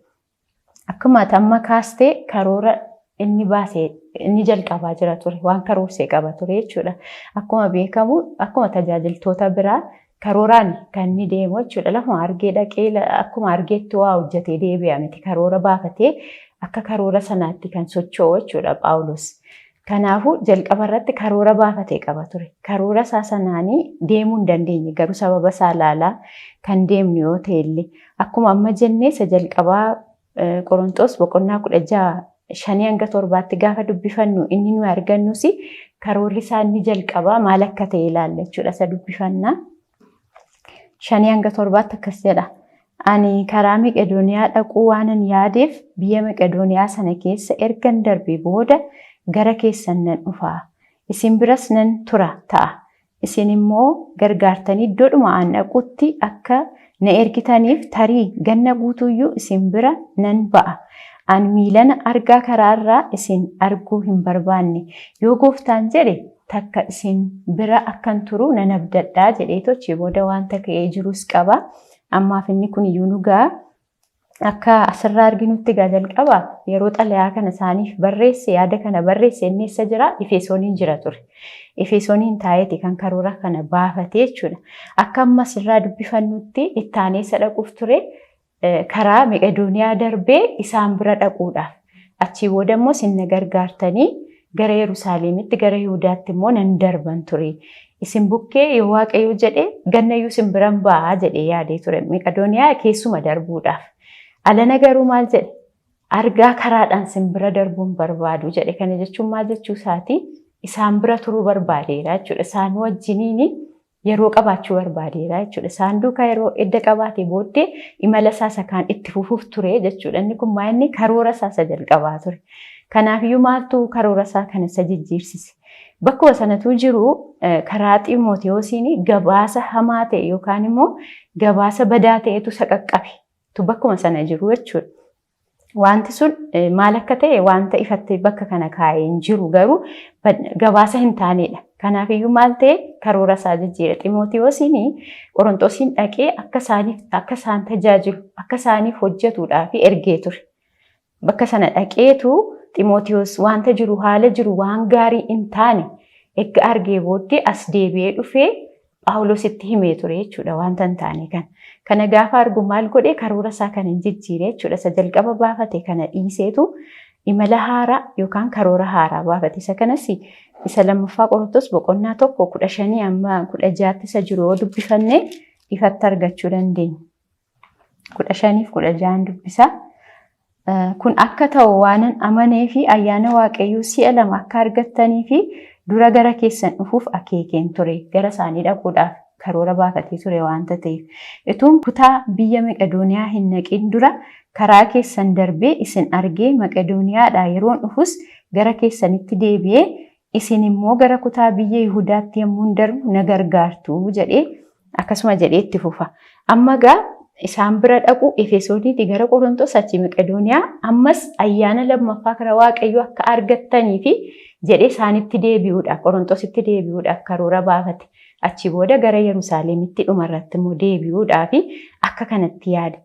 Akkuma amma kaastee, karoora inni baasee inni jalqabaa jira ture, waan karoorsee qaba ture jechuudha. Akkuma beekamu, akkuma tajaajiltoota biraa Karooraan kan inni deemu jechuudha. Lafuma argee dhaqee akkuma argeetti waa hojjetee deebi'a miti. Karoora baafatee akka karoora sanaatti kan socho'u jechuudha Phaawulos. Kanaafuu jalqaba irratti karoora baafatee qaba ture. Karoora isaa sanaanii deemuu hin dandeenye garuu sababa isaa ilaalaa kan deemnu yoo ta'e illee akkuma amma jennee isa jalqabaa Qorontos boqonnaa 16:5 hanga 7tti gaafa dubbifannu inni nuyi argannus karoorri isaa inni jalqabaa maal akka ta'e ilaalla jechuudha isa dubbifannaa. 5 hanga 7tti akkas jedha. Ani karaa Maqedooniyaa dhaquu waanan yaadeef biyya Maqedooniyaa sana keessa ergan darbee booda gara keessan nan dhufa. Isin biras nan tura ta'a. Isin immoo gargaartanii iddoodhuma an dhaqutti akka na ergitaniif tarii ganna guutuyyuu isin bira nan ba'a. An miilana argaa karaarraa isin arguu hin barbaanne. Yoo gooftaan jedhe takka isin bira akkan turu nan abdadhaa jedhee achii booda wanta ka'ee jirus qaba. Ammaaf inni kun iyyuu nu ga'a. Akka asirraa arginutti egaa jalqaba yeroo xalayaa kana isaaniif barreesse, yaada kana barreesse, inni eessa jira? Efesooniin jira ture. Efesooniin taa'eeti kan karoora kana baafatee jechuudha. Akka amma asirraa dubbifannutti ittaanee isa dhaquuf ture karaa Meqedooniyaa darbee isaan bira dhaquudhaaf. Achii booda immoo isin na gargaartanii gara Yerusaalemitti, gara Yihudaatti immoo nan darban ture. Isin bukkee yoo Waaqayyo jedhe gannayyuu isin biran ba'aa jedhee yaadee ture. Meqedooniyaa keessuma darbuudhaaf. Alana garuu maal jedhe? Argaa karaadhaan isin bira darbuun barbaadu jedhe. Kana jechuun maal jechuu isaati? Isaan bira turuu barbaadeera jechuudha. Isaan wajjiniin yeroo qabaachuu barbaadeera jechuudha. Isaan duukaa yeroo edda qabaate booddee imala isaa isa kaan itti fufuuf ture jechuudha. Inni kun maa inni karoora isaa isa jalqabaa ture. Kanaafiyyuu maaltu karoora isaa kana isa jijjiirsise? Bakkuma sanatu jiru karaa Xiimootiyoosiin gabaasa hamaa ta'e yookaan immoo gabaasa badaa ta'etu isa qaqqabe. Tu bakkuma sana jiru jechuudha. Wanti sun maal akka ta'e wanta ifatti bakka kana kaa'ee hin jiru, garuu gabaasa hin taanedha. Kanaafiyyuu maal ta'e? Karoora isaa jijjiire. Ximootiyoosiin Qorontosiin dhaqee akka isaaniif, akka isaan tajaajilu, akka isaaniif hojjetuudhaaf ergee ture. Bakka sana dhaqeetu Ximootiyoos wanta jiru, haala jiru waan gaarii hin taane erga argee booddee as deebi'ee dhufee Phaawulositti himee ture jechuudha wanta hin taane kana. Kana gaafa argu maal godhee? Karoora isaa kana hin jijjiire jechuudha. Isa jalqaba baafate kana dhiiseetu imala haaraa yookaan karoora haaraa baafate. Isa kanas isa lammaffaa Qorontos boqonnaa 1, 15 hamma 16tti isa jiru yoo dubbifanne ifatti argachuu dandeenya. 15f 16n dubbisa. Kun akka ta'u waanan amanee fi ayyaana Waaqayyoo si'a lama akka argattanii fi dura gara keessan dhufuuf akeekeen ture. Gara isaanii dhaquudhaaf karoora baafatee ture waanta ta'eef. Ituun kutaa biyya Maqedooniyaa hin naqin dura karaa keessan darbee isin argee Maqedooniyaadhaa yeroon dhufus gara keessanitti deebi'ee isin immoo gara kutaa biyya Yihudaatti yommuun darbu na gargaartu jedhee akkasuma jedhee itti fufa. Amma gaa isaan bira dhaqu, Efesooniitii gara Qorontos, achi Maqedooniyaa, ammas ayyaana lammaffaa karaa Waaqayyoo akka argattanii fi jedhee isaanitti deebi'uudhaaf, Qorontositti deebi'uudhaaf karoora baafate. Achi booda gara Yerusaalemitti dhumarratti immoo deebi'uudhaaf akka kanatti yaade.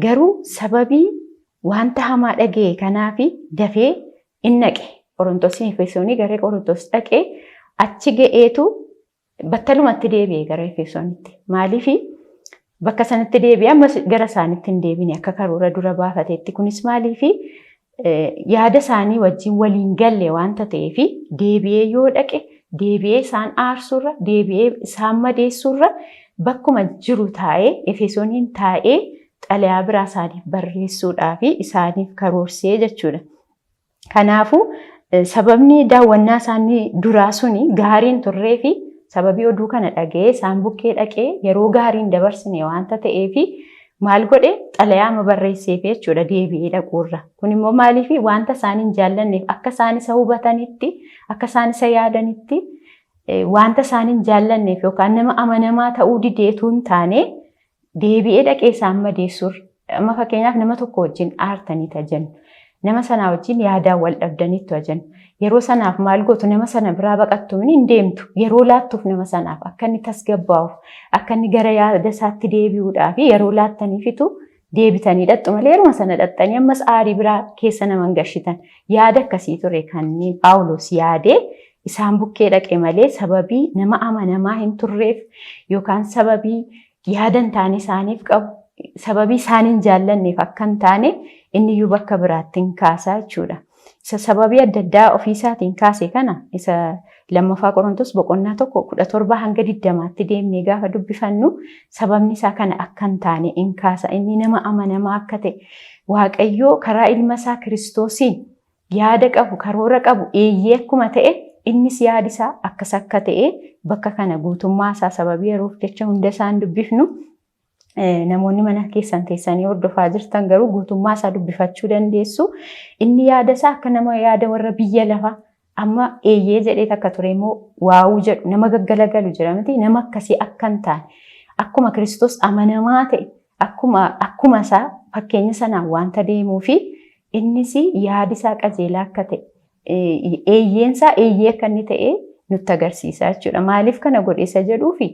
Garuu sababii wanta hamaa dhaga'e kanaaf dafee in dhaqe. Qorontosiin Efesoonii gara Qorontos dhaqee achi ga'eetu battalumatti deebi'e gara Efesoonitti. Maaliifi bakka sanatti deebi'e ammas gara isaanitti hin deebine akka karoora dura baafateetti? Kunis maaliifi? Yaada isaanii wajjin waliin galle waanta ta'eef deebi'ee yoo dhaqe deebi'ee isaan aarsurra, deebi'ee isaan madeessurra bakkuma jiru taa'ee, Efesooniin taa'ee xalayaa biraa isaaniif barreessuudhaaf isaaniif karoorsee jechuudha. Kanaafuu sababni daawwannaa isaanii duraa suni gaariin turree fi sababii oduu kana dhaga'ee isaan bukkee dhaqee yeroo gaariin dabarsine waanta ta'eef maal godhe? Xalayaa barreesseef jechuudha deebi'ee dhaquurra. Kun immoo maaliif? Wanta isaan hin jaallanneef, akka isaan isa hubatanitti, akka isaan isa yaadanitti wanta isaan hin jaallanneef yookaan nama amanamaa ta'uu dideetuu hin taane deebi'ee dhaqee isaan madeessuurra. Amma fakkeenyaaf nama tokko wajjin aartanii tajannu. Nama sanaa wajjin yaadaan wal dhabdaniittu ajannu. Yeroo sanaaf maal gootu? Nama sana biraa baqattu hin deemtu. Yeroo laattuuf nama sanaaf akka inni tasgabbaa'uuf, akka inni gara yaada isaatti deebi'uudhaaf yeroo laattaniifitu deebitanii dhaqxu malee yeruma sana dhaqxanii ammas aarii biraa keessa nama hin gashitan. Yaada akkasii ture kan Phaawulos yaadee. isaan bukkee dhaqe malee sababii nama amanamaa hin turreef yookaan sababii yaada hin taane isaaniif qabu sababii isaan hin jaallanneef akka hin taane inni iyyuu bakka biraatti hin kaasaa jechuudha. Isa sababii adda addaa ofiisaatiin kaase kana isa lammaffaa Qorontos boqonnaa 1:17 hanga 20tti deemnee gaafa dubbifannu sababni isaa kana akka hin taane in kaasa. Inni nama amanamaa akka ta'e, Waaqayyoo karaa ilma isaa Kiristoosiin yaada qabu, karoora qabu eeyyee akkuma ta'e, innis yaadi isaa akkas akka ta'e bakka kana guutummaa isaa sababii yeroof jecha hunda isaan dubbifnu, namoonni mana keessan teessanii hordofaa jirtan garuu guutummaa isaa dubbifachuu dandeessu. Inni yaada isaa akka nama yaada warra biyya lafaa amma eeyyee jedhee takka ture immoo waawuu jedhu, nama gaggalagalu jira miti, nama akkasii akka hin taane, akkuma Kiristoos amanamaa ta'e akkuma isaa fakkeenya sanaan wanta deemuu fi innis yaadi isaa qajeelaa akka ta'e, eeyyeensaa eeyyee akka inni ta'e nutti agarsiisa jechuudha. Maaliif kana godhe isa jedhuufi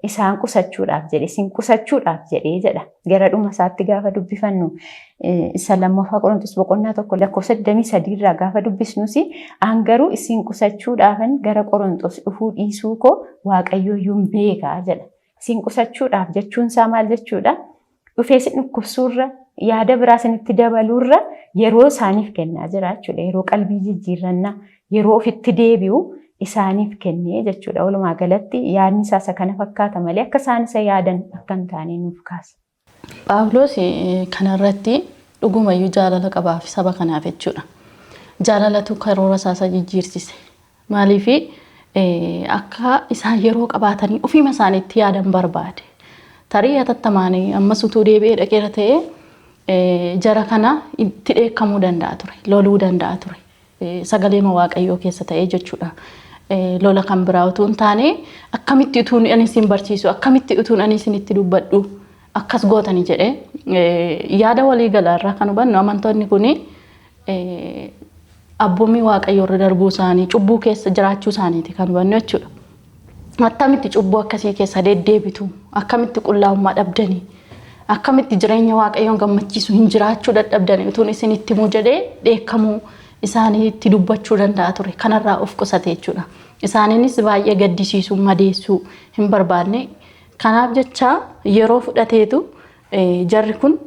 isaan qusachuudhaaf jedhe, isin qusachuudhaaf jedhee jedha. Gara dhuma isaatti gaafa dubbifannu, isa lammaffaa Qorontos boqonnaa 1 lakkoofsa 23 irraa gaafa dubbisnus, "An garuu isin qusachuudhaafan gara Qorontos dhufuu dhiisuu koo Waaqayyo iyyuu hin beekaa" jedha. Isin qusachuudhaaf jechuun isaa maal jechuudha? Dhufee isin dhukkubsuurra, yaada biraa isinitti dabaluurra yeroo isaaniif kennaa jira jechuudha. Yeroo qalbii jijjiirrannaa, yeroo ofitti deebi'u isaaniif kennee jechuudha. Walumaa galatti yaadni isaa isa kana fakkaata malee akka isaan isa yaadan akka hin taane nuuf kaasa. Phaawulos kanarratti dhugumayyuu jaalala qabaaf saba kanaaf jechuudha. Jaalalatu karoora isaa isa jijjiirsise. Maaliif akka isaan yeroo qabaatanii ofiima isaaniitti yaadan barbaade. Tarii hatattamaanii ammas utuu deebi'ee dhaqeera ta'ee jara kana itti dheekkamuu danda'a ture, loluu danda'a ture. Sagaleema Waaqayyoo keessa ta'ee jechuudha. Lola kan biraa utuu hin taane, akkamitti utuun ani isin barsiisu, akkamitti utuun ani isinitti dubbadhu akkas gootani jedhee. Yaada walii galaarraa kan hubannu, amantoonni kuni abboommii Waaqayyoo irra darbuu isaanii, cubbuu keessa jiraachuu isaaniiti kan hubannu jechuudha. Akkamitti cubbuu akkasii keessa deddeebitu? Akkamitti qullaa'ummaa dhabdanii? Akkamitti jireenya Waaqayyoon gammachiisu hin jiraachuu dadhabdanii utuun isinitti himuu jedhee dheekkamuu, isaanii itti dubbachuu danda'a ture. Kanarraa of qusate jechuudha. Isaaniinis baay'ee gaddisiisuu, madeessuu hin barbaanne. Kanaaf jecha yeroo fudhateetu jarri kun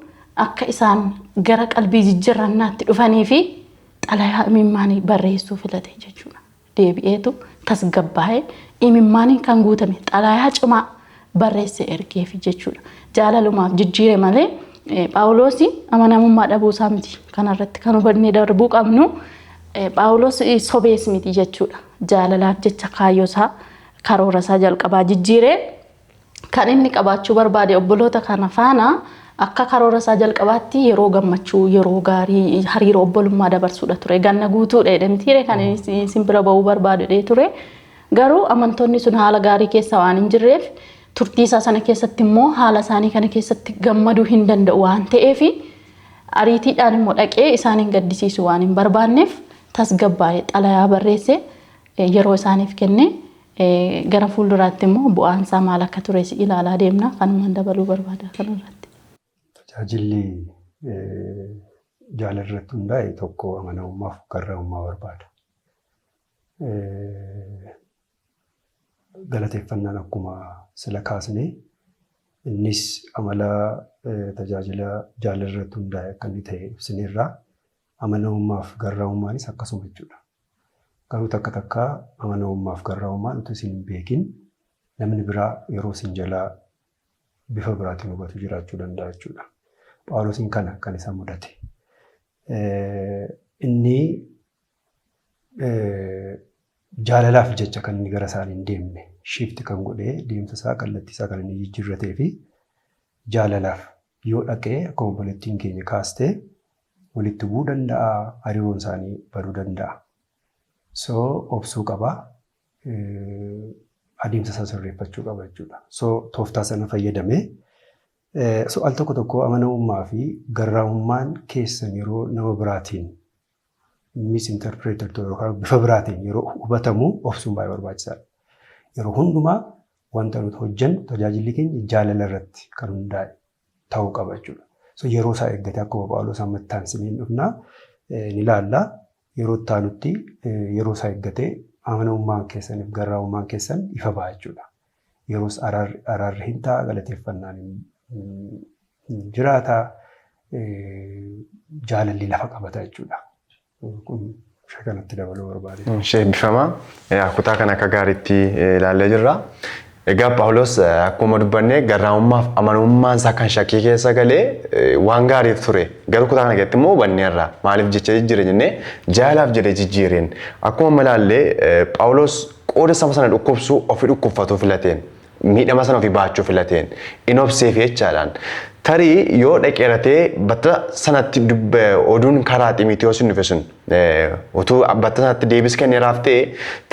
akka isaan gara qalbii jijjiirrannaatti dhufanii fi xalayaa imimmaanii barreessuu filate jechuudha. Deebi'eetu tasgabbaa'ee imimmaaniin kan guutame xalayaa cimaa barreesse ergeefi jechuudha. Jaalalumaaf jijjiire malee Phaawulos amanamummaa dhabuu isaa miti. Kanarratti kan hubannee darbuu qabnu, Phaawulos sobees miti jechuudha. Jaalalaaf jecha kaayyoo isaa, karoora isaa jalqabaa jijjiiree, kan inni qabaachuu barbaade obboloota kana faana akka karoora isaa jalqabaatti yeroo gammachuu, yeroo gaarii, hariiroo obbolummaa dabarsuudha ture. Ganna guutuudha jedhamtiire kan inni isin bira ba'uu barbaadu ture. Garuu amantoonni sun haala gaarii keessa waan hin jirreef, turtii isaa sana keessatti immoo haala isaanii kana keessatti gammaduu hin danda'u waan ta'eef, ariitiidhaan immoo dhaqee isaaniin gaddisiisuu waan hin barbaanneef, tasgabbaa'ee xalayaa barreesse, yeroo isaaniif kenne. Gara fuulduraatti immoo bu'aan isaa maal akka ture ilaalaa deemna. Kanumaan dabaluu barbaada kanarratti. Tajaajilli jaalala irratti hundaa'e tokko amanamummaa fi garraamummaa barbaada. Galateeffannaan akkuma sila kaasnee innis amala tajaajila jaalala irratti hundaa'e akka inni ta'e ibsineerraa, amanamummaa fi garraamummaanis akkasuma jechuudha. Garuu takka takka amanamummaa fi garraamummaan utuu isin hin beekin namni biraa yeroo isin jalaa bifa biraatiin hubatu jiraachuu danda'a jechuudha. Phaawulosiin kana kan isa mudate. Inni jaalalaaf jecha kan inni gara isaanii hin deemne, shift kan godhee deemsa isaa, kallattii isaa kan inni jijjiirratee fi jaalalaaf yoo dhaqee, akkuma obboleettiin keenya kaastee, walitti bu'uu danda'a, hariiroon isaanii baduu danda'a. So obsuu qaba. Adeemsa isaa sirreeffachuu qaba jechuudha. So tooftaa sana fayyadamee, so al tokko tokko amanamummaa fi garraamummaan keessan yeroo nama biraatiin misinterpreted ta'u yookaan bifa biraatiin yeroo hubatamu obsuun baay'ee barbaachisaadha. Yeroo hundumaa wanta nuti hojjennu, tajaajilli keenya jaalala irratti kan hundaa'e ta'uu qaba jechuudha. So yeroo isaa eeggatee, akkuma Phaawulos amma itti aansinee dhufnaa ni ilaalla. Yeroo itti aanutti yeroo isaa eeggatee Amanamummaan keessaniif garraamummaan keessan ifa ba'a jechuudha. Yeroos araarri hin ta'a, galateeffannaan hin jiraata, jaalalli lafa qabata jechuudha. Kun ishee kanatti dabaluu barbaade. Ishee eebbifamaa. Kutaa kana akka gaariitti ilaallee jirra. Egaa Phaawulos akkuma dubbanne garraamummaaf amanamummaan isaa kan shakkii keessa galee waan gaariif ture. Garuu kutaa kana keessatti immoo hubanneerra. Maaliif jecha jijjiire jennee jaalalaaf jedhee jijjiireen. Akkuma ilaallee Phaawulos qooda saba sana dhukkubsuu ofii dhukkubfatuu filateen. Miidhama sana ofii baachuu filateen. In obseef jechaadhaan. Tarii yoo dhaqeeratee batta sanatti oduun karaa Ximitiyoos hin dhufe sun utuu batta sanatti deebis kenneeraaf ta'e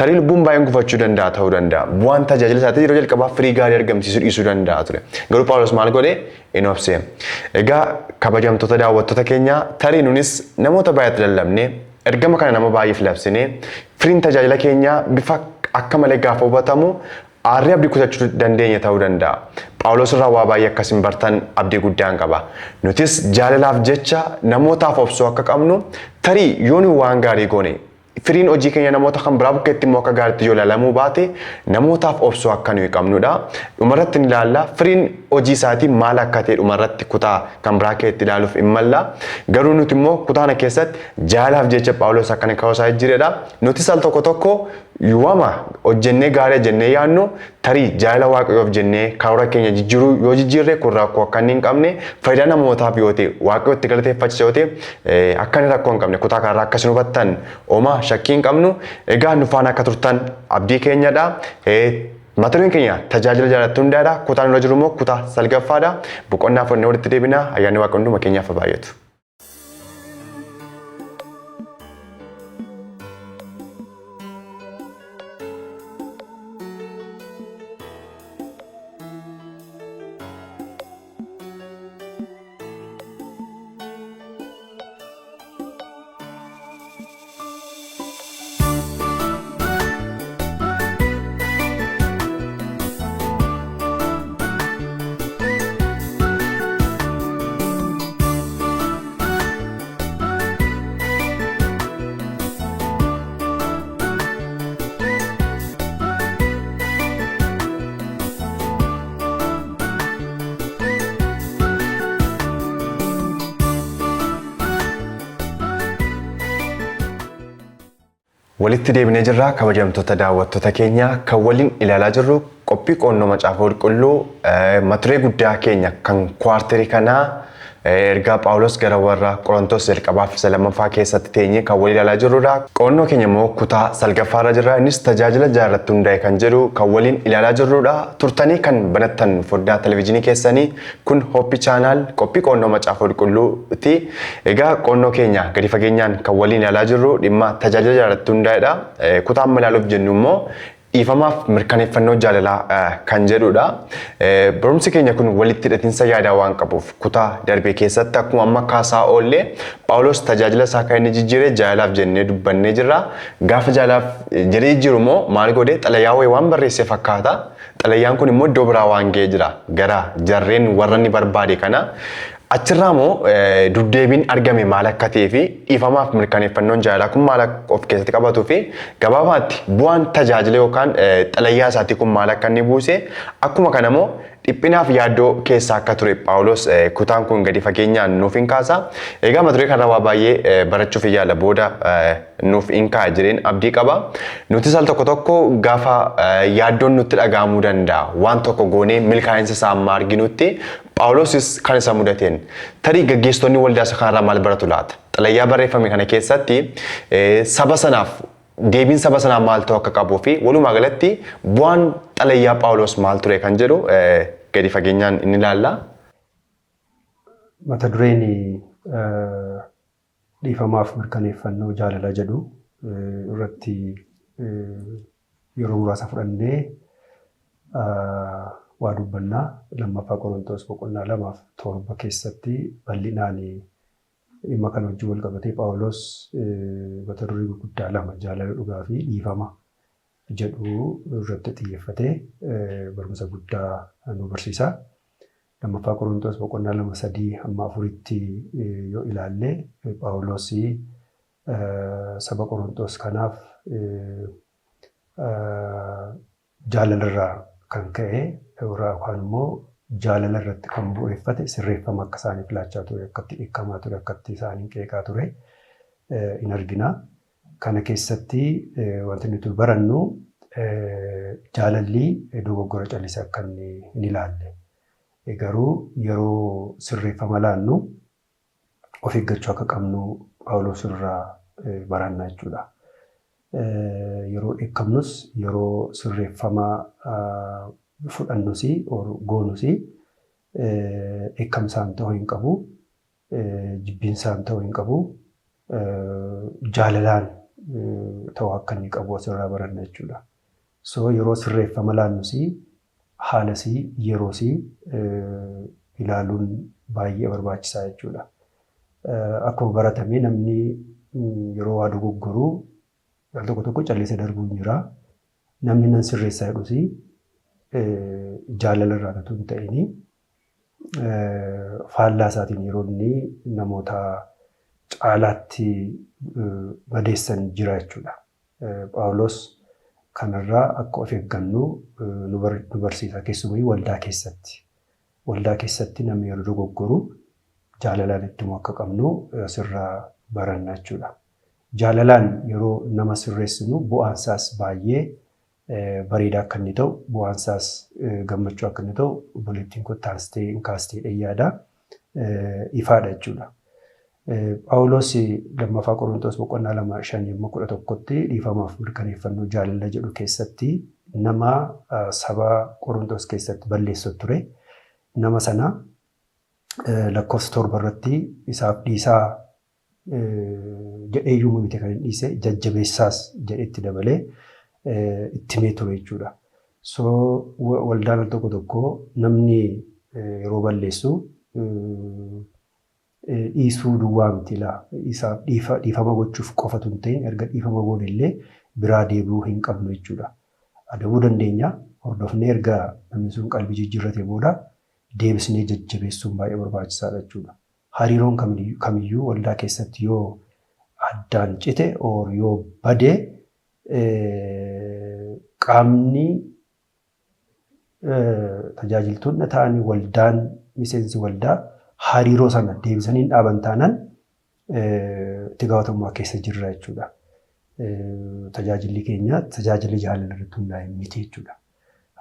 tarii lubbuun baay'een gufachuu danda'a ta'uu danda'a. Bu'aan tajaajila isaatii yeroo jalqabaa firii gaarii argamsiisuu dhiisuu danda'a ture. Garuu Phaawulos maal godhe? In obse. Egaa kabajamtoota daawwattoota keenyaa tarii nunis namoota baay'eetti lallabne ergama kana nama baay'eef labsine firiin tajaajila keenyaa bifa akka malee gaafa hubatamu aarrii abdii kutachuu dandeenya ta'uu danda'a. Phaawulos irraa waa baay'ee akkasin bartan abdii guddaan qaba. Nutis jaalalaaf jecha namootaaf obsuu akka qabnu tarii yoo nu waan gaarii goone firiin hojii keenya namoota kan biraa bukkeetti immoo akka gaariitti yoo ilaalamuu baate namootaaf obsuu akka nuyi qabnudha. Dhumarratti ni ilaalla. Firiin hojii isaatii maal akka ta'e dhumarratti kutaa kan biraa keessatti ilaaluuf hin malla. Garuu nuti immoo kutaa kana keessatti jaalalaaf jecha Phaawulos akkana ka'uu isaa jijjiiredha. Nutis al tokko tokko yooma hojjennee gaarii jennee yaadnu tarii jaalala Waaqayyoof jennee karoora keenya jijjiiruu yoo jijjiirre kun rakkoo akka inni hin qabne faayidaa namootaaf yoo ta'e Waaqayyoo itti galateeffachiisa yoo ta'e akka inni rakkoo hin qabne kutaa kanarraa akkas nu hubattan homaa shakkii hin qabnu. Egaa nu faana akka turtan abdii keenyadha. Mata dureen keenya tajaajila jaalatti hundaadha. Kutaan irra jiru immoo kutaa salgaffaadha. Boqonnaa fudhannee walitti deebina. Ayyaanni Waaqa hunduma keenyaaf haa baay'atu. Walitti deebinee jirra kabajamtoota daawwattoota keenya kan waliin ilaalaa jirru qophii qo'annoo macaafa qulqulluu mata duree guddaa keenya kan kuwaarterii kanaa ergaa Phaawulos gara warra Qorontos jalqabaaf isa lammaffaa keessatti teenyee kan waliin ilaalaa jirrudha. Qo'annoo keenya immoo kutaa salgaffaarra jirra. Innis tajaajila jaalatti hundaa'e kan jedhu kan waliin ilaalaa jirrudha. Turtanii kan banattan foddaa televezyiinii keessanii kun Hooppi Chaanaal qophii qo'annoo macaafa qulqulluuti. Egaa qo'annoo keenya gadi fageenyaan kan waliin ilaalaa jirru dhimma tajaajila jaalatti hundaa'edha. Kutaa amma ilaaluuf jennu immoo dhiifamaaf mirkaneeffannoo jaalalaa kan jedhudha. Barumsi keenya kun walitti hidhatinsa yaadaa waan qabuuf kutaa darbee keessatti akkuma amma kaasaa oollee Phaawulos tajaajila isaa kan inni jijjiire jaalalaaf jennee dubbannee jirra. Gaafa jaalalaaf jedhee jijjiiru immoo maal godhe xalayaa wayii waan barreesse fakkaata. Xalayaan kun immoo iddoo biraa waan ga'ee jira. Gara jarreen warra inni barbaade kana. Achirraa immoo duddeebiin argame maal akka ta'ee fi dhiifamaaf mirkaneeffannoon jaalalaa kun maal akka of keessatti qabatuu fi gabaabaatti bu'aan tajaajila yookaan xalayaa isaatii kun maal akka inni buuse akkuma kana immoo dhiphinaaf yaaddoo keessa akka ture Phaawulos kutaan kun gadi fageenyaan nuuf hin kaasa. Egaa mata duree kanarraa waa baay'ee barachuuf yaala booda nuuf hin kaa'a jedheen abdii qaba. Nutis al tokko tokko gaafa yaaddoon nutti dhaga'amuu danda'a. Waan tokko goonee milkaa'insa isaa amma arginutti Phaawulosis kan isa mudateen tarii gaggeessitoonni waldaa isa kanarraa maal baratu laata? Xalayaa barreeffame kana keessatti saba sanaaf deebiin saba sanaa maal ta'uu akka qabuu fi walumaa galatti bu'aan xalayaa Phaawulos maal ture kan jedhu gadi fageenyaan inni ilaalla. Mata dureen dhiifamaaf mirkaneeffannoo jaalala jedhu irratti yeroo muraasa fudhannee waa dubbannaa. Lammaffaa Qorontos boqonnaa 2:7 keessatti bal'inaan dhimma kana wajjin wal qabatee Phaawulos mata duree gurguddaa lama jaalala dhugaa fi dhiifama jedhu irratti xiyyeeffatee barumsa guddaa nu barsiisa. Lammaffaa Qorontos boqonnaa 2:3-4 yoo ilaalle Phaawulos saba Qorontos kanaaf Jaalalarraa kan ka'e yookaan immoo jaalala irratti kan bu'uureffate sirreeffama akka isaaniif laachaa ture, akkatti dheekkamaa ture, akkatti isaaniin qeeqaa ture in argina. Kana keessatti wanti nuti barannu jaalalli dogoggora callisee akka inni hin ilaalle. Garuu yeroo sirreeffama laannu of eeggachuu akka qabnu Phaawulos irraa baranna jechuudha. Yeroo dheekkamnus, yeroo sirreeffama fudhannus, goonus, dheekkamsaan ta'uu hin qabu, jibbiinsaan ta'uu hin qabu, jaalalaan ta'uu akka inni qabu asirraa baranna jechuudha. So yeroo sirreeffama laannus haalas yeroos ilaaluun baay'ee barbaachisaa jechuudha. Akkuma baratame namni yeroo waa dogoggoru al tokko tokko callisee darbuun jira. Namni nan sirreessaa jedhus jaalala irraa utuu hin ta'in faallaa isaatiin yeroo inni namoota caalaatti madeessan jira jechuudha. Phaawulos kanarraa akka of eeggannu nu barsiisa, keessumayyuu waldaa keessatti. Waldaa keessatti namni yeroo dogoggoru jaalalaan itti himuu akka qabnu asirraa baranna jechuudha. Jaalalaan yeroo nama sirreessinu bu'aan isaas baay'ee bareedaa akka inni ta'u, bu'aan isaas gammachuu akka inni ta'u obboleettiin koo taasistee hin kaastee yaada. Ifaadha jechuudha. Phaawulos Lammaffaa Qorontos boqonnaa 2:5-11tti dhiifamaaf mirkaneeffannoo jaalala jedhu keessatti nama saba Qorontos keessatti balleessu ture. Nama sana lakkoofsa 7 irratti isaaf dhiisaa jedhee iyyuu miti kan hin dhiise, jajjabeessaas jedhee itti dabalee itti himee ture jechuudha. So waldaan al tokko tokko namni yeroo balleessu dhiisuu duwwaa miti laa. Isaaf dhiifama gochuuf qofatu hin ta'in, erga dhiifama goone illee biraa deebi'uu hin qabnu jechuudha. Adabuu dandeenya, hordofnee erga namni sun qalbii jijjiirrate booda deebisnee jajjabeessuun baay'ee barbaachisaadha jechuudha. Hariiroon kamiyyuu waldaa keessatti yoo addaan cite or yoo bade, qaamni tajaajiltoonni ta'anii waldaan, miseensi waldaa hariiroo sana deebisanii hin dhaaban taanaan itti gaafatamummaa keessa jirra jechuudha. Tajaajilli keenya tajaajila jaalala irratti hundaa'e miti jechuudha.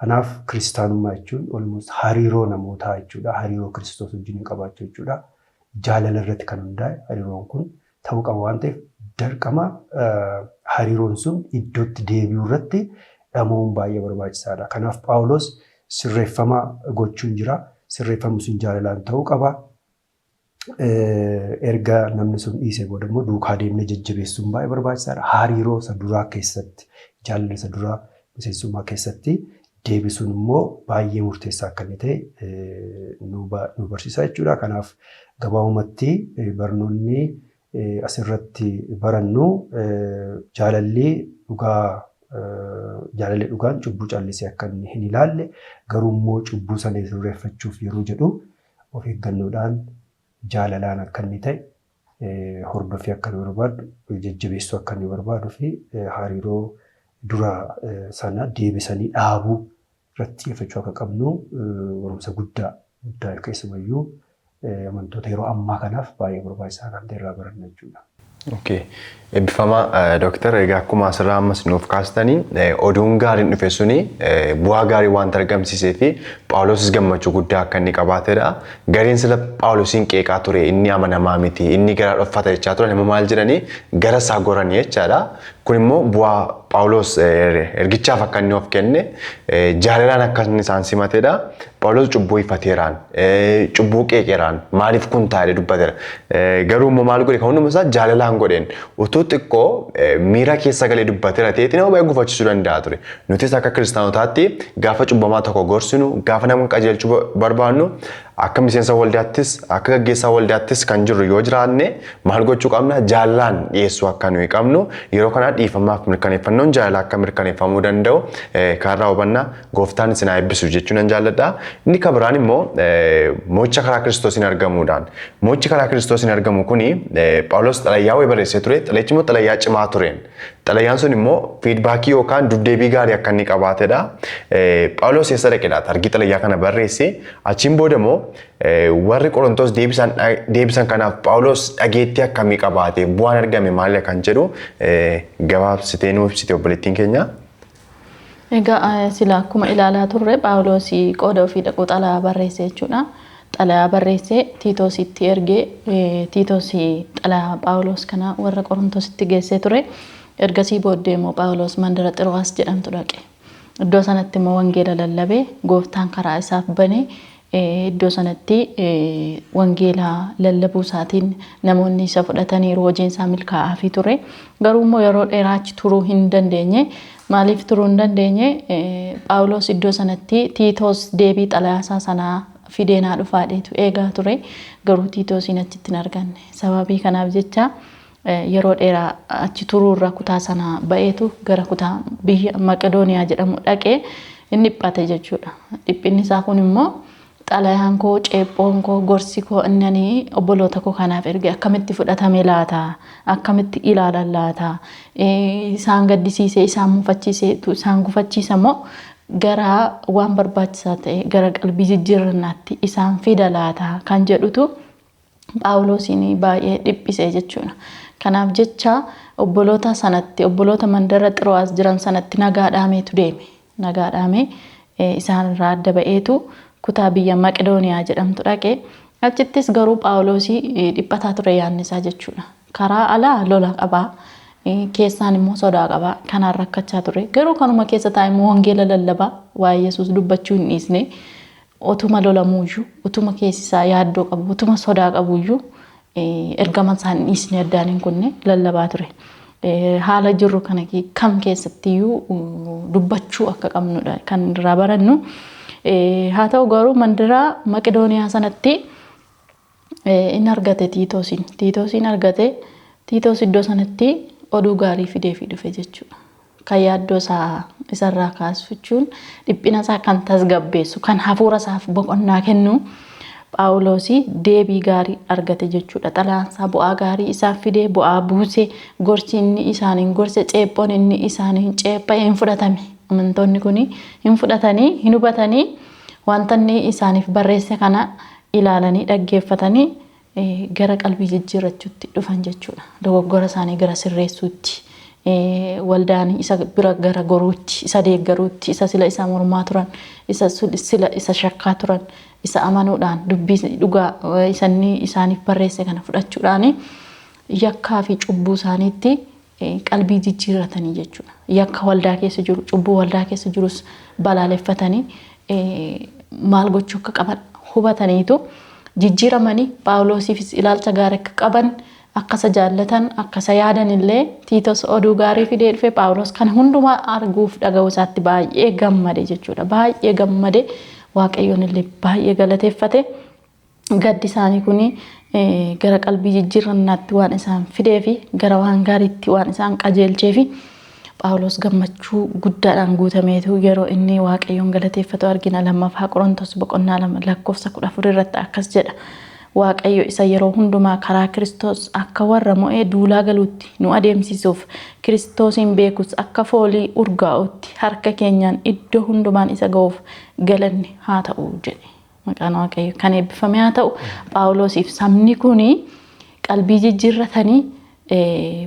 Kanaaf kiristaanummaa jechuun almost hariiroo namootaa jechuudha. Hariiroo Kiristoos wajjin qabaachuu jechuudha. Jaalala irratti kan hundaa'e hariiroon kun ta'uu qaba waan ta'eef, dirqama hariiroon sun iddootti deebi'uu irratti dhama'uun baay'ee barbaachisaadha. Kanaaf Phaawulos sirreeffama gochuun jira. Sirreeffamni sun jaalalaan ta'uu qaba. Erga namni sun dhiisee booda immoo duukaa deemnee jajjabeessuun baay'ee barbaachisaadha. Hariiroo isa duraa keessatti, jaalala isa duraa miseensummaa keessatti deebisuun immoo baay'ee murteessaa akka inni ta'e nu barsiisa jechuudha. Kanaaf gabaabumatti barnoonni asirratti barannu jaalalli dhugaa, jaalalli dhugaan cubbuu callisee akka inni hin ilaalle, garuu immoo cubbuu sana sirreeffachuuf yeroo jedhu of eeggannoodhaan jaalalaan akka inni ta'e, hordoffii akka inni barbaadu, jajjabeessuu akka inni barbaaduu fi hariiroo dura sana deebisanii dhaabuu irratti xiyyeeffachuu akka qabnu barumsa guddaa guddaa keessumayyuu amantoota yeroo ammaa kanaaf baay'ee barbaachisaa kan ta'e irraa baranna jechuudha. Okay. Eebbifamaa Dooktar, egaa akkuma asirraa ammas nuuf kaastanii oduun gaariin dhufe suni bu'aa gaarii waanta argamsiisee fi Phaawulosis gammachuu guddaa akka inni qabaatedha. Gareen sila Phaawulosiin qeeqaa ture, inni amanamaa miti, inni garaa dhoffata jechaa turan immoo maal jedhanii gara isaa goranii jechaadha. Kun immoo bu'aa Phaawulos ergichaaf akka inni of kenne, jaalalaan akka inni isaan simatedha. Phaawulos cubbuu ifateeraan, cubbuu qeeqeeraan, maaliif kun taa'ee dubbateera. Garuu immoo maal godhe? Kan hunduma isaa jaalalaan godheen. Utuu xiqqoo miira keessa galee dubbateera ta'eeti nama baay'ee gufachiisuu danda'a ture. Nutis akka kiristaanotaatti gaafa cubbamaa tokko gorsinu, gaafa nama qajeelchuu barbaannu, akka miseensa waldaattis akka gaggeessaa waldaattis kan jirru yoo jiraanne maal gochuu qabna? Jaalalaan dhiyeessuu akka nuyi qabnu, yeroo kana dhiifamaaf mirkaneeffannoon jaalala akka mirkaneeffamuu danda'u kanarraa hubanna. Gooftaan isin haa eebbisu jechuu nan jaalladha. Inni kan biraan immoo mo'icha karaa Kiristoosiin argamuudhaan. Mo'ichi karaa Kiristoosiin argamu kuni Phaawulos xalayaa wayii barreessee ture. Xalayichi immoo xalayaa cimaa tureen. Xalayaan sun immoo feedbackii yookaan dubdeebii gaarii akka inni qabaatedha. Phaawulos eessa dhaqe laata? Argii xalayaa kana barreesse. Achiin booda immoo warri Qorontos deebisan kanaaf Phaawulos dhageettii akkamii qabaate? Bu'aan argame maali kan jedhu gabaabsitee nuuf ibsite obboleettiin keenya. Egaa sila akkuma ilaalaa turre Phaawulos qooda ofii dhaquu xalayaa barreesse jechuudha. Xalayaa barreessee Tiitoositti ergee, Tiitoos xalayaa Phaawulos kana warra Qorontositti geessee ture. Ergasii booddee immoo Phaawulos mandara Xiroo'aas jedhamtu dhaqe. Iddoo sanatti immoo wangeela lallabee, gooftaan karaa isaaf banee, iddoo sanatti wangeela lallabuu isaatiin namoonni isa fudhataniiru, hojiin isaa milkaa'aafii ture. Garuu immoo yeroo dheeraa achi turuu hin dandeenye. Maaliif turuu hin dandeenye? Phaawulos iddoo sanatti Tiitoos deebii xalayaa isaa sanaa fideenaa dhufaadheetu eegaa ture. Garuu Tiitoosiin achitti hin arganne. Sababii kanaaf jecha yeroo dheeraa achi turuurra kutaa sana ba'eetu gara kutaa biyya Maqedooniyaa jedhamu dhaqee inni dhiphate jechuudha. Dhiphinni isaa kun immoo xalayaan koo, ceephoon koo, gorsi koo inni ani obboloota koo kanaaf erge akkamitti fudhatame laata? Akkamitti ilaalan laata? Isaan gaddisiisee, isaan mufachiisee, isaan gufachiisa moo gara waan barbaachisaa ta'e, gara qalbii jijjiirrannaatti isaan fida laata kan jedhutu Phaawulosiin baay'ee dhiphise jechuudha. Kanaaf jecha obboloota sanatti, obboloota mandara Xiroo'aas jiran sanatti nagaa dhaameetu deeme. Nagaa dhaamee isaan irraa adda ba'eetu kutaa biyya Maqedooniyaa jedhamtu dhaqe. Achittis garuu Phaawulosii dhiphataa ture yaadni isaa jechuudha. Karaa alaa lola qabaa, keessaan immoo sodaa qabaa, kanaan rakkachaa ture. Garuu kanuma keessa taa'ee immoo wangeela lallabaa, waa'ee Yesuus dubbachuu hin dhiisne. Utuma lolamuuyyuu, utuma keessi isaa yaaddoo qabu, utuma sodaa qabuyyuu ergama isaa hin dhiisne, addaan hin kunne, lallabaa ture. Haala jirru kana kam keessattiyyuu dubbachuu akka qabnudha kan irraa barannu. Haa ta'u garuu mandara Maqedooniyaa sanatti inni argate Tiitoosiin. Tiitoosiin argate. Tiitoos iddoo sanatti oduu gaarii fideefii dhufe jechuudha. Kan yaaddoo isaa isarraa kaasu jechuun dhiphina isaa kan tasgabbeessu, kan hafuura isaaf boqonnaa kennu, Phaawulosii deebii gaarii argate jechuudha. Xalayaan isaa bu'aa gaarii isaaf fidee, bu'aa buuse, gorsi inni isaaniin gorse, ceephoon inni isaaniin ceepha'e hin fudhatame. Amantoonni kun hin fudhatanii, hin hubatanii, wanta inni isaaniif barreesse kana ilaalanii dhaggeeffatanii gara qalbii jijjiirrachuutti dhufan jechuudha. Dogoggora isaanii gara sirreessuutti, waldaan isa bira gara goruutti, isa deeggaruutti, isa sila isa mormaa turan, isa sila isa shakkaa turan, isa amanuudhaan, dubbii dhugaa isanni isaaniif barreesse kana fudhachuudhaan yakkaa fi cubbuu isaaniitti qalbii jijjiirratanii jechuudha. Yakka waldaa keessa jiru, cubbuu waldaa keessa jirus balaaleffatanii, maal gochuu akka qaban hubataniitu jijjiiramanii, Phaawulosiifis ilaalcha gaarii akka qaban, akka isa jaallatan, akka isa yaadan illee Tiitos oduu gaarii fidee dhufe. Phaawulos kana hundumaa arguuf dhaga'uu isaatti baay'ee gammade jechuudha. Baay'ee gammade, Waaqayyoon illee baay'ee galateeffate. Gaddi isaanii kun gara qalbii jijjiirrannaatti waan isaan fidee fi gara waan gaariitti waan isaan qajeelchee fi Phaawulos gammachuu guddaadhaan guutameetu yeroo inni Waaqayyoon galateeffatu argina. Lammaffaa Qorontos boqonnaa 2 lakkoofsa 14 irratti akkas jedha. Waaqayyo isa yeroo hundumaa karaa Kiristoos akka warra mo'ee duulaa galuutti nu adeemsisuuf, Kiristoosiin beekus akka foolii urgaa'utti harka keenyaan iddoo hundumaan isa ga'uuf galanni haa ta'u jedhe. Maqaan Waaqayyo kan eebbifame haa ta'u. Phaawulosiif sabni kuni qalbii jijjiirratanii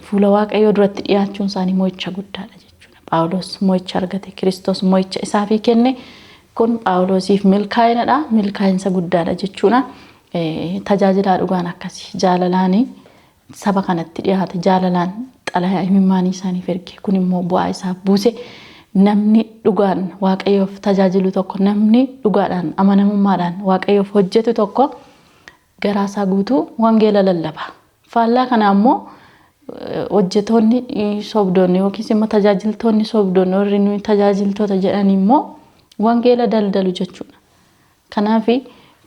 fuula Waaqayyoo duratti dhiyaachuun isaanii mo'icha guddaadha jechuudha. Phaawulos mo'icha argate, Kiristoos mo'icha isaafii kenne. Kun Phaawulosiif milkaa'inadha, milkaa'insa guddaadha jechuudha. Tajaajilaa dhugaan akkasii jaalalaanii saba kanatti dhiyaate, jaalalaan xalayaa imimmaanii isaaniif erge. Kun immoo bu'aa isaaf buuse. Namni dhugaan Waaqayyoof tajaajilu tokko, namni dhugaadhaan amanamummaadhaan Waaqayyoof hojjetu tokko garaasaa guutuu wangeela lallaba. Faallaa kanaa immoo hojjetoonni sobdoonni yookiis immoo tajaajiltoonni sobdoonni, warri nuyi tajaajiltoota jedhan immoo wangeela daldalu jechuudha. Kanaaf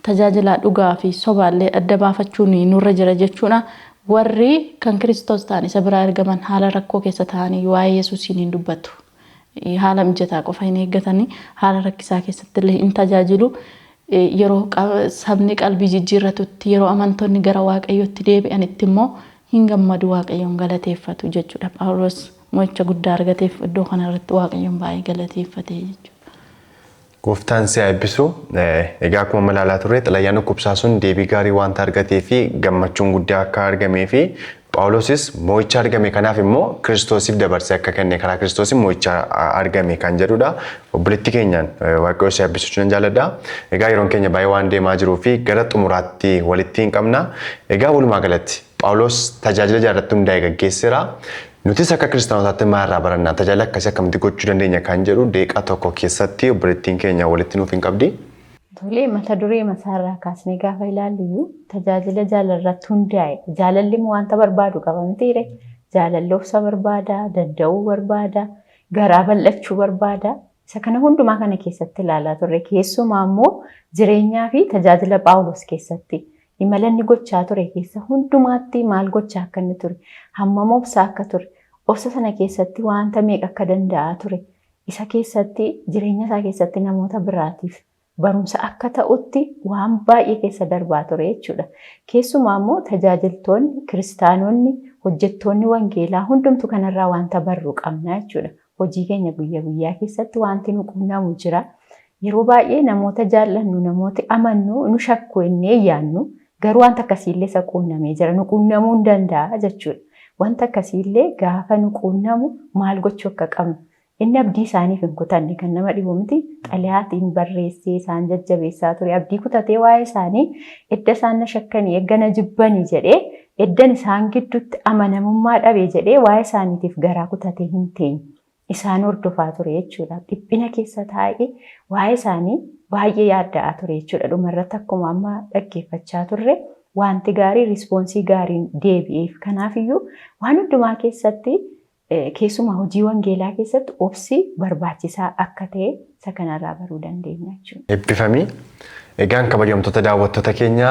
tajaajilaa dhugaa fi sobaallee adda baafachuun nurra jira jechuudha. Warri kan Kiristoos ta'an, isa biraa ergaman, haala rakkoo keessa ta'anii waa'ee Yesuusiin hin dubbatu. Haala mijataa qofa hin eeggatanii, haala rakkisaa keessatti illee hin tajaajilu. Yeroo sabni qalbii jijjiirratutti, yeroo amantoonni gara Waaqayyootti deebi'anitti immoo hin gammadu, Waaqayyoon galateeffatu jechuudha. Phaawulos Mo'icha guddaa argateef iddoo kanarratti Waaqayyoon baay'ee galateeffate jechuudha. Gooftaan si haa eebbisu. Egaa akkuma ilaalaa turre, xalayyaan dhukkubsaa sun deebii gaarii wanta argatee fi gammachuun guddaa akka argamee fi Phaawulosis mo'icha argame kanaaf immoo Kiristoosiif dabarsee akka kenne, karaa Kiristoosiin mo'icha argame kan jedhudha. Obboleettii keenyaan Waaqayyo si eebbisu jechuun jaalladha. Egaa yeroon keenya baay'ee waan deemaa jiruu fi gara xumuraatti walitti hin qabna. Egaa walumaa galatti Phaawulos tajaajila jaalalatti hundaa'e gaggeesseera. Nutis akka kiristaanotaatti maalirraa barannaa? Tajaajila akkasii akkamitti gochuu dandeenya kan jedhu daqiiqaa tokko keessatti obboleettiin keenya walitti nuuf hin qabdi. Tolee, mata duree masaarraa kaasnee gaafa ilaallu tajaajila jaalalarratti hundaa'e. Jaalalli immoo wanta barbaadu qaba mitiire. Jaalalli obsa barbaada, danda'uu barbaada, garaa bal'achuu barbaada. Isa kana hundumaa kana keessatti ilaalaa turre. Keessumaa immoo jireenyaa fi tajaajila Phaawulos keessatti imala inni gochaa ture keessa hundumaatti maal gochaa akka inni ture, hammam obsaa akka ture, obsa sana keessatti wanta meeqa akka danda'aa ture, isa keessatti jireenya isaa keessatti namoota biraatiif barumsa akka ta'utti waan baay'ee keessa darbaa ture jechuudha. Keessumaa immoo tajaajiltoonni, kiristaanonni, hojjettoonni wangeelaa hundumtu kanarraa wanta barru qabna jechuudha. Hojii keenya guyyaa guyyaa keessatti wanti nu qunnamu jira. Yeroo baay'ee namoota jaallannu, namoota amannu nu shakku jennee yaannu, garuu wanta akkasiillee isa quunnamee jira. Nu quunnamuu hin danda'a jechuudha. Wanta akkasiillee gaafa nu quunnamu maal gochuu akka qabnu. Inni abdii isaaniif hin kutanne, kan nama dhibu miti. Xalayaatiin barreessee isaan jajjabeessaa ture. Abdii kutatee waa'ee isaanii edda isaan na shakkanii, edda na jibbanii jedhee, eddan isaan gidduutti amanamummaa dhabe jedhee waa'ee isaaniitiif garaa kutatee hin teenye. Isaan hordofaa ture jechuudha. Dhiphina keessa taa'ee waa'ee isaanii baay'ee yaadda'aa ture jechuudha. Dhumarratti akkuma amma dhaggeeffachaa turre wanti gaarii response gaariin deebi'eef. Kanaafiyyuu waan hundumaa keessatti, keessumaa hojii wangeelaa keessatti obsi barbaachisaa akka ta'e isa kanarraa baruu dandeenya jechuudha. Eebbifamii. Egaan kabajamtoota daawwattoota keenya,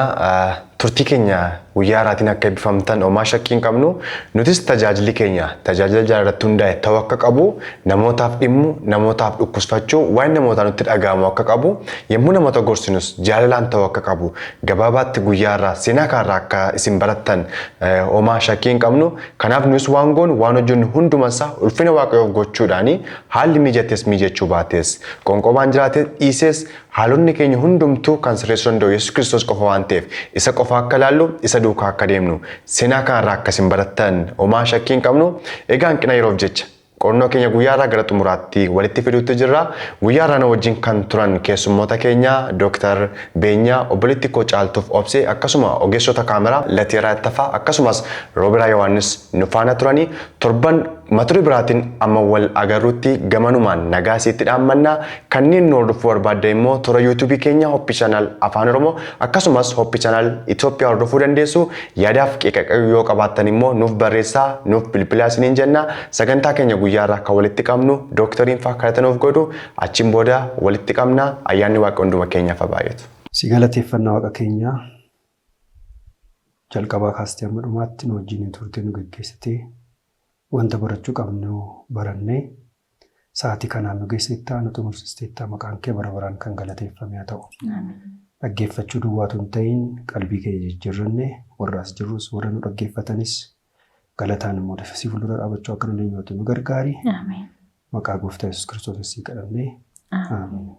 turtii keenya guyyaa har'aatiin akka eebbifamtan homaa shakkii hin qabnu. Nutis tajaajilli keenya tajaajila jaalalatti hundaa'e ta'uu akka qabu, namootaaf dhimmu, namootaaf dhukkubsachuu, waan namootaa nutti dhaga'amu akka qabu, yommuu namoota gorsinus jaalalaan ta'uu akka qabu, gabaabaatti guyyaa har'aa seenaa kanarraa akka isin barattan homaa shakkii hin qabnu. Kanaaf nus waan goonu, waan hojjennu hundumasaa ulfina Waaqayyoof gochuudhaani, haalli mijates mijachuu baates, qonqobaan jiraate dhiises, haalonni keenya hundumtuu kan sirreessuu danda'u Yesuus Kiristoos qofa waan ta'eef, isa qofa akka ilaallu, isa duukaa akka deemnu seenaa kanarraa akka isin barattan homaa shakkii hin qabnu. Egaa hanqina yeroof jecha qorannoo keenya guyyaa irraa gara xumuraatti walitti fiduutti jirra. Guyyaa irraa na wajjin kan turan keessummoota keenya Dooktar Beenyaa, obboleettii koo Caaltuuf Obsee, akkasuma ogeessota kaameraa Lateeraa Ittafaa akkasumas Roobiraa Yohaannis nu faana turanii. Torban mata duree biraatiin amma wal agarruutti gamanumaan nagaa isiitti dhaammannaa. Kanneen nu hordofuu barbaaddan immoo toora YouTubeii keenya Hope Channel Afaan Oromoo akkasumas Hope Channel Itoophiyaa hordofuu dandeessu. Yaadaaf qeeqa yoo qabaattan immoo nuuf barreessaa, nuuf bilbilaa isiniin jenna. Sagantaa keenya guyyaa irraa kan walitti qabnu dooktariin fa'aa kadhata nuuf godhu, achiin booda walitti qabna. Ayyaanni Waaqa hunduma keenyaaf haa baay'atu. Si galateeffannaa, Waaqa keenyaa, jalqabaa kaastee hamma dhumaatti nu wajjin turtee nu geggeessitee, wanta barachuu qabnu barannee sa'aatii kanaan nu geesseettaa, nu xumursisteettaa, maqaan kee bara baraan kan galateeffame haa ta'u. Dhaggeeffachuu duwwaatu hin ta'in, qalbii keenya jijjiirranne, warra as jirrus warra nu dhaggeeffatanis galataan immoo si fuuldura dhaabachuu akka dandeenyu nu gargaari. Maqaa Gooftaa Yesuus Kiristoos si kadhannee. Ameen.